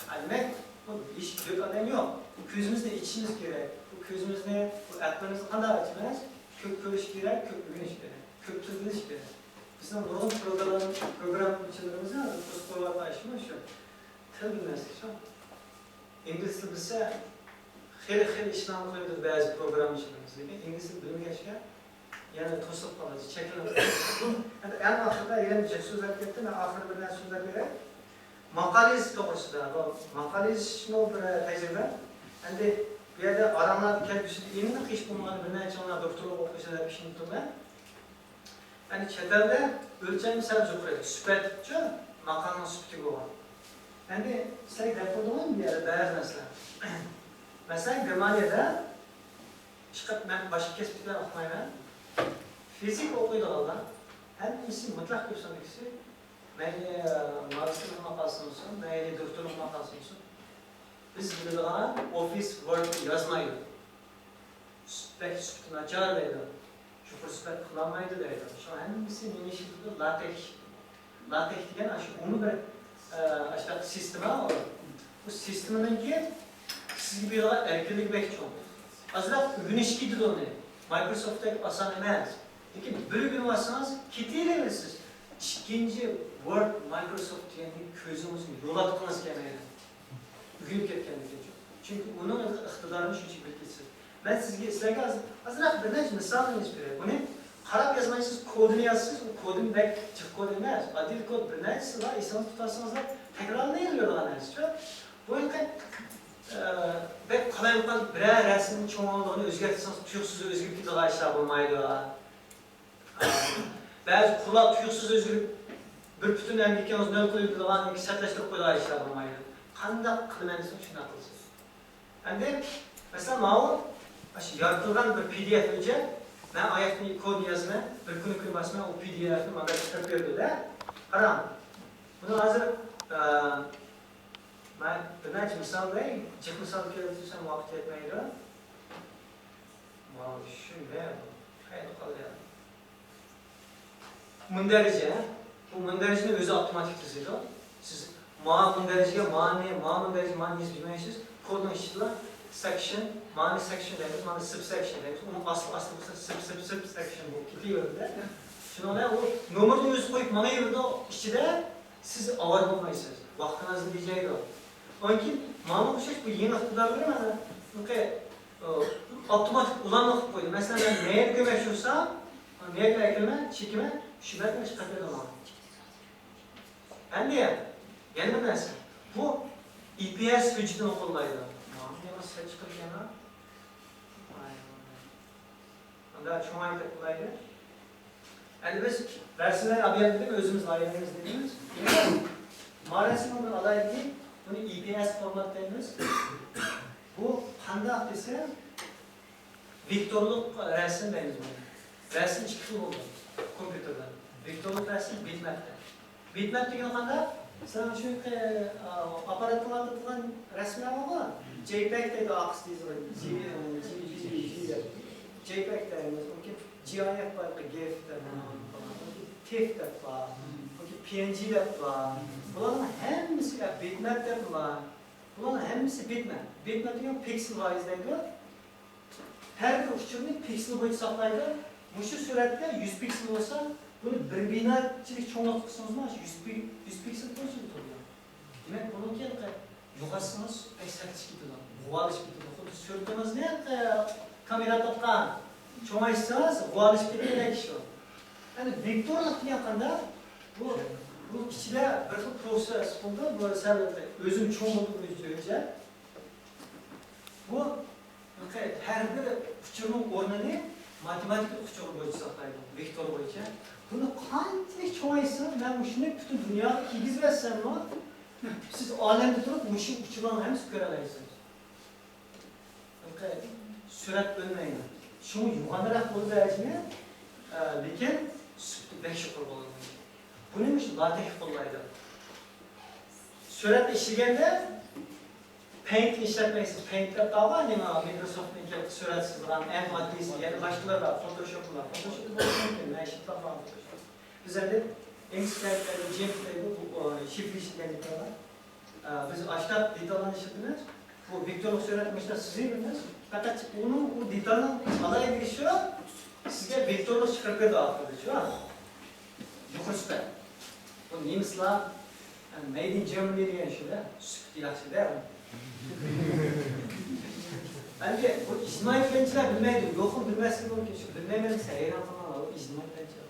ھە، دېمەك، بۇ ھېچ بۆك ئادەم يوق. بۇ كۆزىمىزنى ئېچىشىمىز كېرەك. بۇ كۆزىمىزنى، بۇ ئەقلىمىزنى قانداق ئاچىمىز؟ كۆپ كۆرۈش كېرەك، كۆپ ئۆگىنىش كېرەك، كۆپ تىل بىلىش كېرەك. بىزنىڭ نۇرغۇن پروگرام-، پروگراممىچىلىرىمىزنى ھازىر توسۇپ قويۇۋاتقان ئىشىمۇ شۇ. تىل بىلمەسلىك شۇ. ئىنگلىز تىلى بىلسە، خېلى، خېلى ئىشلارنى قىلىۋېتىدۇ بەزى پروگراممىچىلىرىمىز. لېكىن ئىنگلىز تىلى بىلمىگەچكە، يەنە توسۇلۇپ قالىدۇ، چەكلىنىپ قالىدۇ. ئەمدى ئەڭ ئاخىرىدا يەنە بىر گەپ سۆزلەپ كەتتىم، مەن ئاخىرىدا بىر نەرسە سۆزلەپ بېرەي. ماقالە يېزىش توغرىسىدا، بۇ ماقالە يېزىشمۇ بىر تەجرىبە. ئەمدى بۇ يەردە ئاراڭلاردا كەلگۈسىدە ئېنىق ئىش بولمىغان بىر نەچچە ئانا دوكتورلۇق ئوقۇيسىلەر دەپ ئىشىنىپ تۇرىمەن. يەنى چەت ئەلدە ئۆلچەم سەل يۇقىرى، سۈپەتچۇ، ماقالىنىڭ سۈپىتى بولغان. ئەمدى سىلەرگە دەپ بولدىغۇ بۇ يەردە بەزى نەرسىلەر. مەسىلەن، گېرمانىيەدە ئىشقىلىپ مەن باشقا كەسىپتىكىلەرنى ئۇقمايمەن. فىزىكا ئوقۇيدىغانلار ھەممىسى مۇتلەق كۆپ ساندىكىسى مەيلى ماگىستىرلىق ماقالىسى بولسۇن، مەيلى دوكتورلۇق ماقالىسى بولسۇن، بىز بىلىدىغان ئوفىس ۋوردنى يازمايدۇ. سۈپەت، سۈپىتى ناچار دەيدۇ. يۇقىرى سۈپەت قىلالمايدۇ دەيدۇ. شۇڭا ھەممىسى نېمە ئىشلىتىدۇ؟ لاتېكس ئىشلىتىدۇ. لاتېكس دېگەن ئاشۇ ئومۇمىي بىر، ئە، ئاشۇنداق سىستېما. بۇ سىستېمىنىڭكى سىزگە بېرىدىغان ئەركىنلىكى بەك چوڭ. ئازراق ئۆگىنىشكە كېتىدۇ ئۇنى. مايكروسوفتتەك ئاسان ئەمەس. لېكىن بىر ئۆگىنىۋالسىڭىز، كېتىۋېرىسىز. ئىككىنچى ۋورد مايكروسوفت دېگەننى كۆزىڭىزنى يولاتقىڭىز كەلمەيدۇ. ئۆگىنىپ كەتكەندىن كېيىن. چۈنكى ئۇنىڭ ئىقتىدارىنى شۇنچە بىلىپ كېتىسىز. مەن سىزگە، سىلەرگە ھازىر ئازراق بىر نەچچە مىسالنى يېزىپ بېرەي. بۇنى قاراپ يازمايسىز، كودىنى يازىسىز. ئۇ كودىنى بەك جىق كود ئەمەس، ئاددىي كود، بىر نەچچىسى بار، ئېسىڭىزدە تۇتسىڭىزلا تەكرارلىنىۋېرىدىغان نەرسىچۇ. بۇ ھېلىقى، ئە، بەك قالايمىقان بىرەر رەسىمنىڭ چوڭلۇقىنى ئۆزگەرتسىڭىز، تۇيۇقسىز ئۆزگىرىپ كېتىدىغان ئىشلار بولمايدۇ. بەزى قۇرلار تۇيۇقسىز ئۆزگىرىپ، بىر پۈتۈن ئەمگىكىڭىزنى نۆل قىلىۋېتىدىغان ياكى سەتلەشتۈرۈپ قويىدىغان ئىشلار بولمايدۇ. قانداق قىلىمەن دېسىڭىز، شۇنداق قىلىسىز. ئەمدى، مەسىلەن، ماۋۇ، مانا شۇ يارىتىلغان بىر پى دى ئېف ھۆججەت، مەن ئاياقتىن كودنى يازىمەن، بىر كۈنى كۈن باسىمەن، ئۇ پى دى ئېفنى ماڭا چىقىرىپ بېرىدۇ-دە. قاراڭ، بۇنى ھازىر، ئە، مەن بىر نەچچە مىسال بېرەي، جىق مىسال كەلتۈرسەم ۋاقىت يەتمەيدۇ. ماۋۇ شۇنداق، خېلى قالدى. مۇندەرىجە، بۇ مۇندەرىجىنى ئۆزى ئاپتوماتىك تۈزىدۇ. سىز ما مۇندەرىجىگە مانى، ما مۇندەرىجىگە مانى يېزىپ يۈرمەيسىز. كودنىڭ ئىچىدىلا سېكشن، مانى سېكشن دەيمىز، مانى سىب سېكشن دەيمىز. ئۇنىڭ ئاستى، ئاستى بولسا سىب، سىب، سىب سېكشن بولۇپ كېتىۋېرىدۇ. شۇنىڭ بىلەن ئۇ نومۇرنى ئۆزى قويۇپ ماڭىۋېرىدۇ ئىچىدە. سىز ئاۋارە بولمايسىز، ۋاقتىڭىزنى تېجەيدۇ. ئاندىن كېيىن ماڭا ئوخشاش بۇ يېڭى ئىقتىدارلىرى مانا، ئاپتوماتىك ئۇلانما قىلىپ قويدى. مەسىلەن، مەن نەگە كۆمەكچى بولسام، نەگە ئەكىلىمەن، چېكىمەن، شۇ بەتنى ئىشقا قېتىدۇ ماڭا. ئەمدى يەنە بىر نەرسە، بۇ ئى پى ئېس ھۆججىتىنى قوللايدۇ. ماڭا يەنە سەت چىقىرىپ يەنە. ئاندا چوڭايتىپ قىلايلى. ئەمدى بىز رەسىملەرنى ئاپىيان دېدىم، ئۆزىمىز ئايرىمىز دېدىمىز. ما رەسىمنى بىر ئالايلى، بۇنى ئى پى ئېس فورمات دەيمىز. بۇ قانداق دېسە، ۋېكتورلۇق رەسىم دەيمىز بۇنى. رەسىم ئىككى خىل بولىدۇ كومپيۇتېردا. ۋېكتورلۇق رەسىم، بىتمەپتە. بىتمەپ دېگىنى قانداق؟ سەن شۇ، ئا، ئاپپاراتتىن ئالدۇرغان رەسىملەر بارغۇ. جېي پەگ دەيدۇ، ئارقىسىدا يېزىلغان. جېي، جېي، جېي، جېي دەپ. جېي پەگ دەيمىز. ئۇنكى جىئايئېف بار، گىف دەپ. تىف دەپ بار. ئۇنكى پى ئېن جى دەپ بار. بۇلارنىڭ ھەممىسى، يا، بىتمەپ دەپ بار. بۇلارنىڭ ھەممىسى بىتمەپ. بىتمەپ دېگەن پىكسېل ۋايز دەيدۇ. ھەر بىر ئۇچۇرنى پىكسېل بويىچە ساقلايدۇ. مۇشۇ سۈرەتتە يۈز پىكسېل بولسا، بۇنى بىر بىنەچىلىك چوڭلۇق قىلسىڭىزمۇ، يۈز پىك-، يۈز پىكسېل تولا چوڭ تۇرىدۇ. دېمەك، بۇنىڭكى ھېلىقى يوغانتسىڭىز، بەك سەت چىقىپ كېتىدۇ، غۇۋالىشىپ كېتىدۇ. خۇددى سۈرىتىڭىزنى ھېلىقى كامېرا تارتقان چوڭايتسىڭىز، غۇۋالىشىپ كېتىدىغان ئىش ئۇ. ئەنە ۋېكتورلۇق دېگەن قانداق؟ بۇ، بۇ ئىچىدە بىر خىل پروسېس بولىدۇ. بۇ سەل ئۆزىمۇ چوڭ بولدى بۇ ھۆججەت. بۇ ھەر بىر ئۇچۇرنىڭ ئورنىنى ماتېماتىكا ئۇچۇرى بويىچە ساقلايدۇ، ۋېكتور بويىچە. بۇنى قانچىلىك چوڭايتسىڭىز، مەن مۇشۇنى پۈتۈن دۇنياغا كىيگۈزۈۋەتسەممۇ، سىز ئالەمدە تۇرۇپ مۇشۇ ئۇچۇرلارنىڭ ھەممىسىنى كۆرەلەيسىز. سۈرەت ئۆلمەيدۇ. شۇڭا يوغانراق بولىدۇ ھەجمى، ئە، لېكىن سۈپىتى بەك يۇقىرى بولىدۇ. بۇنى مۇشۇ لاتېكس قوللايدۇ. سۈرەتنى ئىشلىگەندە پەينتنى ئىشلەتمەيسىز. پەينت دەپ بارغۇ، نېمە، مىكروسوفتنىڭكى سۈرەت سىزىدىغان ئەڭ ئاددىيسى، يەنە باشقىلار بار، فوتوشوپلار. فوتوشوپ بولۇشى مۇمكىن، مەن ئىشلىتىۋاتقان فوتوشوپ. بىز ئەمدى ئىنكسكەيپ دەيدۇ، جىمپ دەيدۇ، بۇ، ئۇ، شىفىر ئىشلىگەن دېتاللار. ئە، بىز ئاشتاق دېتاللارنى ئىشلىتىمىز. بۇ ۋېكتورلۇق سۈرەتنى مۇشۇنداق سىزىۋېرىمىز. پەقەت ئۇنىڭ، ئۇ دېتالنىڭ ئالاھىدىلىكى شۇ، سىزگە ۋېكتورلۇق چىقىرىپ بېرىدۇ ئاخىرىدا، شۇ. يۇقىرى سۈپەت. بۇ نېمىسلار، يەنى، مەيد ئىن جېرمىنى دېگەن شۇ-دە، سۈپىتى ياخشى-دە. ئەمدى بۇ ئىجتىمائىي پەنچىلەر بىلمەيدۇ، يوقىمۇ بىلمەسلىكى مۇمكىن. شۇ بىلمەيمەن دېسە ھەيران قالماڭلار، ئۇ ئىجتىمائىي پەنچىلەر.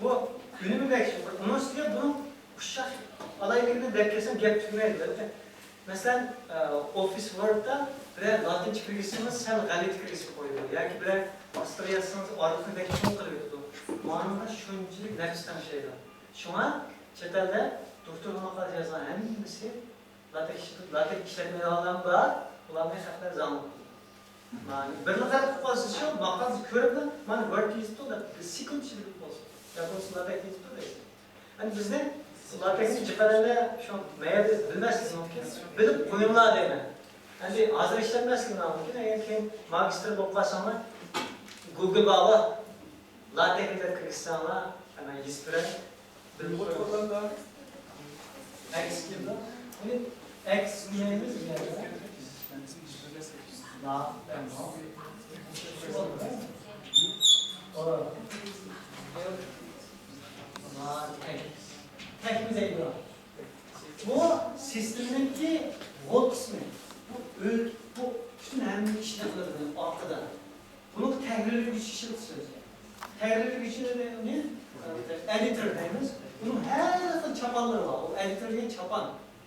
بۇ ئۈنۈمى بەك يۇقىرى. ئۇنىڭ ئۈستىگە بۇنىڭ ئۇششاق ئالاھىدىلىكىنى دەپ كەلسەم گەپ تۈگىمەيدۇ. مەسىلەن، ئوفىس ۋوردتا بىرەر لاتىنچە كىرگۈزسىڭىز سەل غەلىتە كىرگۈزۈپ قويىدۇ. ياكى بىرەر ئاستىغا يازسىڭىز ئارىلىقنى بەك چوڭ قىلىۋېتىدۇ. ماڭا شۇنچىلىك نەپىس تەڭشەيدۇ. شۇڭا چەت ئەلدە دوكتورلۇق ماقالە يازغان ھەممىسى لاتېكس، لاتېكس ئىشلەتمەيدىغانلارمۇ بار، ئۇلارنى خەقلەر زاڭلىق قىلىدۇ. مانا بىرلا قاراپ قويسىز شۇ، ماقالىسى كۆرۈپلا، مانا ۋورد يېزىپتۇ دەپ، بىر سېكۇنت ئىچىدە بىلىپ بولسۇن. يا بولمىسا لاتېكس يېزىپتۇ دەيسىز. ئەمدى بىزنى لاتېكسنى جىقەلەندە شۇ مەيەردە بىلمەسلىكى مۇمكىن. بىلىپ قويۇڭلار دەيمەن. ئەمدى ھازىر ئىشلەتمەسلىكى مۇمكىن. ئەگەر كېيىن ماگىستر بولۇپ قالساڭلار، گۇگل بارغۇ. لاتېكس دەپ كىرگۈزسەڭلار، مەن يېزىپ بېرەي. بىلمەيمەن. ئەكس كېلىدۇ. بۇنى ئەكس دېمەيمىز يەنە. لا، لا، تەك. تەكمۇ دەيدۇ. بۇ سىستېمىنىڭكى غول قىسمى. بۇ ئۆل-، بۇ پۈتۈن ھەممە ئىشنى قىلىدۇ ئارقىدا. بۇنىڭغا تەھرىرلىگۈچ ئىشلىتىسىز. تەھرىرلىگۈچنى ئېدىتور دەيمىز. بۇنىڭ ھەر خىل چاپانلىرى بار. ئۇ ئېدىتور دېگەن چاپان.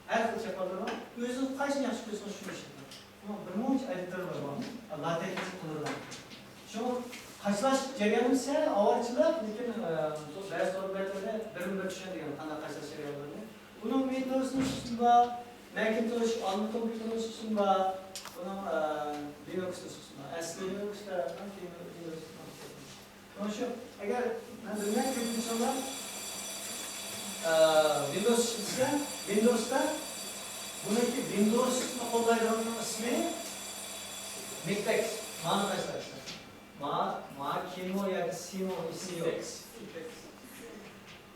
ھەر خىل چاپانلىرى بار. ئۆزىڭىز قايسىنى ياخشى كۆرسىڭىز، شۇنى ئىشلىتىڭ. بۇنىڭ بىر مۇنچە ئېدىتورلىرى بار. لاتېكس قىلىدىغان. شۇ قاچىلاش جەريانى سەل ئاۋارىچىلىق، لېكىن، ئە، بۇ بەزى تور بەتلىرىدە بىرمۇ بىر چۈشەنمىگەن قانداق قاچىلاش جەريانلىرىنى. بۇنىڭ ۋىندوۋس نۇسخىسى بار، ماكىنتوش، ئالما كومپيۇتېر نۇسخىسى بار، بۇنىڭ، ئە، لىنۇكس نۇسخىسى بار. ئەسلى لىنۇكس تەرەپتىن كېيىن ۋىندوۋس نۇسخىسى. مانا شۇ، ئەگەر مەن بىلمەي كۆپىنچىلەر، ئە، ۋىندوۋس ئىشلىتىشسە، ۋىندوۋستا بۇنىڭكى ۋىندوۋسنى قوللايدىغاننىڭ ئىسمى مىكتەكس. مانا قايسى؟ ما، ما، كىمو ياكى سىمو ئىسمى يوق.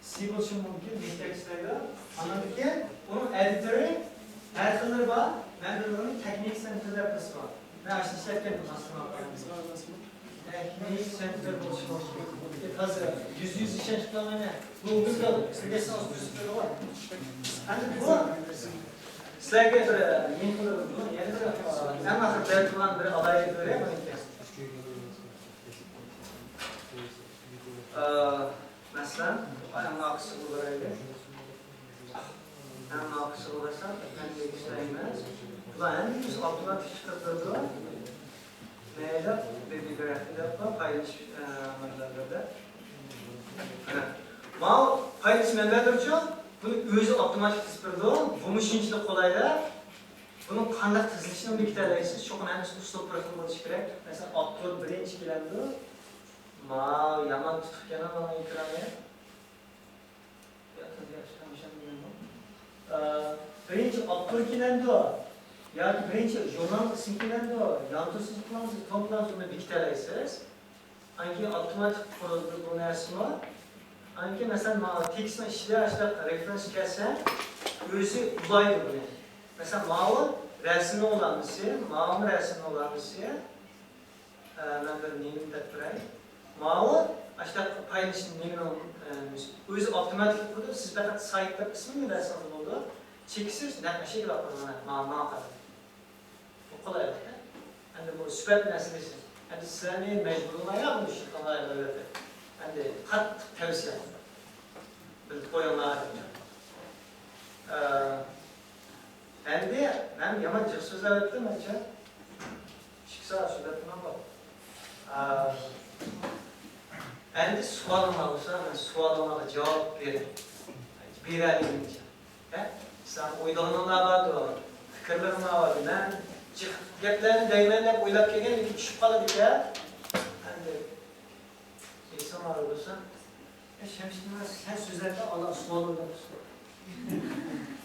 سى بولۇشى مۇمكىن، مىكتەك ئىشلەيدۇ. ئاندىن كېيىن ئۇنىڭ ئېدىتورى ھەر خىللىرى بار. مەن بىلىدىغىنى تېخنىك سېنتر دەپ بىرسى بار. مەن ئاشۇنى ئىشلەتكەن ماستېر ماقالەمدە. تېخنىك سېنتر بولۇشى مۇمكىن. ھازىر يۈزدە يۈز ئىشەنچ قىلالمايمەن. گۇگىلدا ئىزدىسىڭىز ئۆزى چىقىدىغۇ. ئەمدى بۇ سىلەرگە بىر نېمە قىلىدۇ، يەنە بىر، ئەڭ ئاخىرىدا بەلگىلىگەن بىر ئالاھىدىلىكى بار ئىكەن. ئە، مەسىلەن، ئەڭ ئارقىسىغا بارايلى. ئەڭ ئارقىسىغا بارساق، ئەپەندىگە ئىشلەيمىز. بۇلار ھەممىسى ئاپتوماتىك چىقىپ تۇرىدۇ. نەيدە؟ بىبىگرافى دەپ بار، پايدىلىنىش، ئە، مەنبەلىرىدە. ماۋۇ پايدىلىنىش مەنبەلىرىچۇ، بۇنى ئۆزى ئاپتوماتىك قىسىپ بېرىدۇ. بۇمۇ شۇنچىلىك قولايلىق. بۇنىڭ قانداق تىزىلىشىنى بىكىتەلەيسىز؟ چوقۇم ھەممىسى ئۇسلۇب بىر خىل بولۇشى كېرەك. مەسىلەن، ئاپتور بىرىنچى كېلەمدۇ؟ ماۋۇ يامان تۇتۇق ئىكەن مانا ئېكرانى. يا، يا، يا، يا، يا. ئە، بىرىنچى ئاپتور كېلەمدۇ؟ ياكى بىرىنچى ژۇرنال ئىسمى كېلەمدۇ؟ يانتۇسىز قىلامسىز، توم قىلامسىز، بۇنى بېكىتەلەيسىز. ئاندىن كېيىن ئاپتوماتىك قۇرۇلدى بۇ نەرسىمۇ. ئاندىن كېيىن، مەسىلەن، مانا تېكىستنىڭ ئىچىدە ئاشۇنداق رېفېرېنس كەلسە، ئۆزى ئۇلايدۇ بۇنى. مەسىلەن، ماۋۇ رەسىمنىڭ ئۇلانمىسى، ماۋۇمۇ رەسىمنىڭ ئۇلانمىسى. ئە، مەن بىر نېمىنى دەپ بېرەي. ماۋۇ ئاشۇنداق پايدىلىنىش نېمىنىڭ، ئە، ئۆزى ئاپتوماتىك قۇرىدۇ، سىز پەقەت سايت دەپ ئىسمىنى بەرسىڭىز بولىدۇ. چېكىسىز نەق مەشىگە باقىدۇ، مانا، ماڭا، ماڭا قاراڭ. بۇ قولايلىق. ئەمدى بۇ سۈپەت مەسىلىسى. ئەمدى سىلەرنى مەجبۇرلىمايلا بۇ ئىشنى قىلىڭلار، ئەلۋەتتە. ئەمدى قاتتىق تەۋسىيە قىلىمەن. بىلىپ قويۇڭلار دەپ. ئە، ئەمدى مەن يامان جىق سۆزلەۋەتتىم، ئەنچە. ئىككى سائەت سۆزلەپتىمەن بۇ. ئە، ئەمدى سوئالىڭلار بولسا، مەن سوئالىڭلارغا جاۋاب بېرەي. بېرەلىگىنىمچە. ھە؟ سىلەرنىڭ ئويلىغىنىڭلار باردۇ، پىكىرلىرىڭلار باردۇ. مەن جىق گەپلەرنى دەيمەن دەپ ئويلاپ كەلگەن، لېكىن چۈشۈپ قالىدىكەن. ئەمدى ئېيتسام ئارىلىسا. ئە، شەمشىدىن، سەن سۆزلەۋەتسەڭ، ئانا سوئال ئويلاپ تۇرسۇن.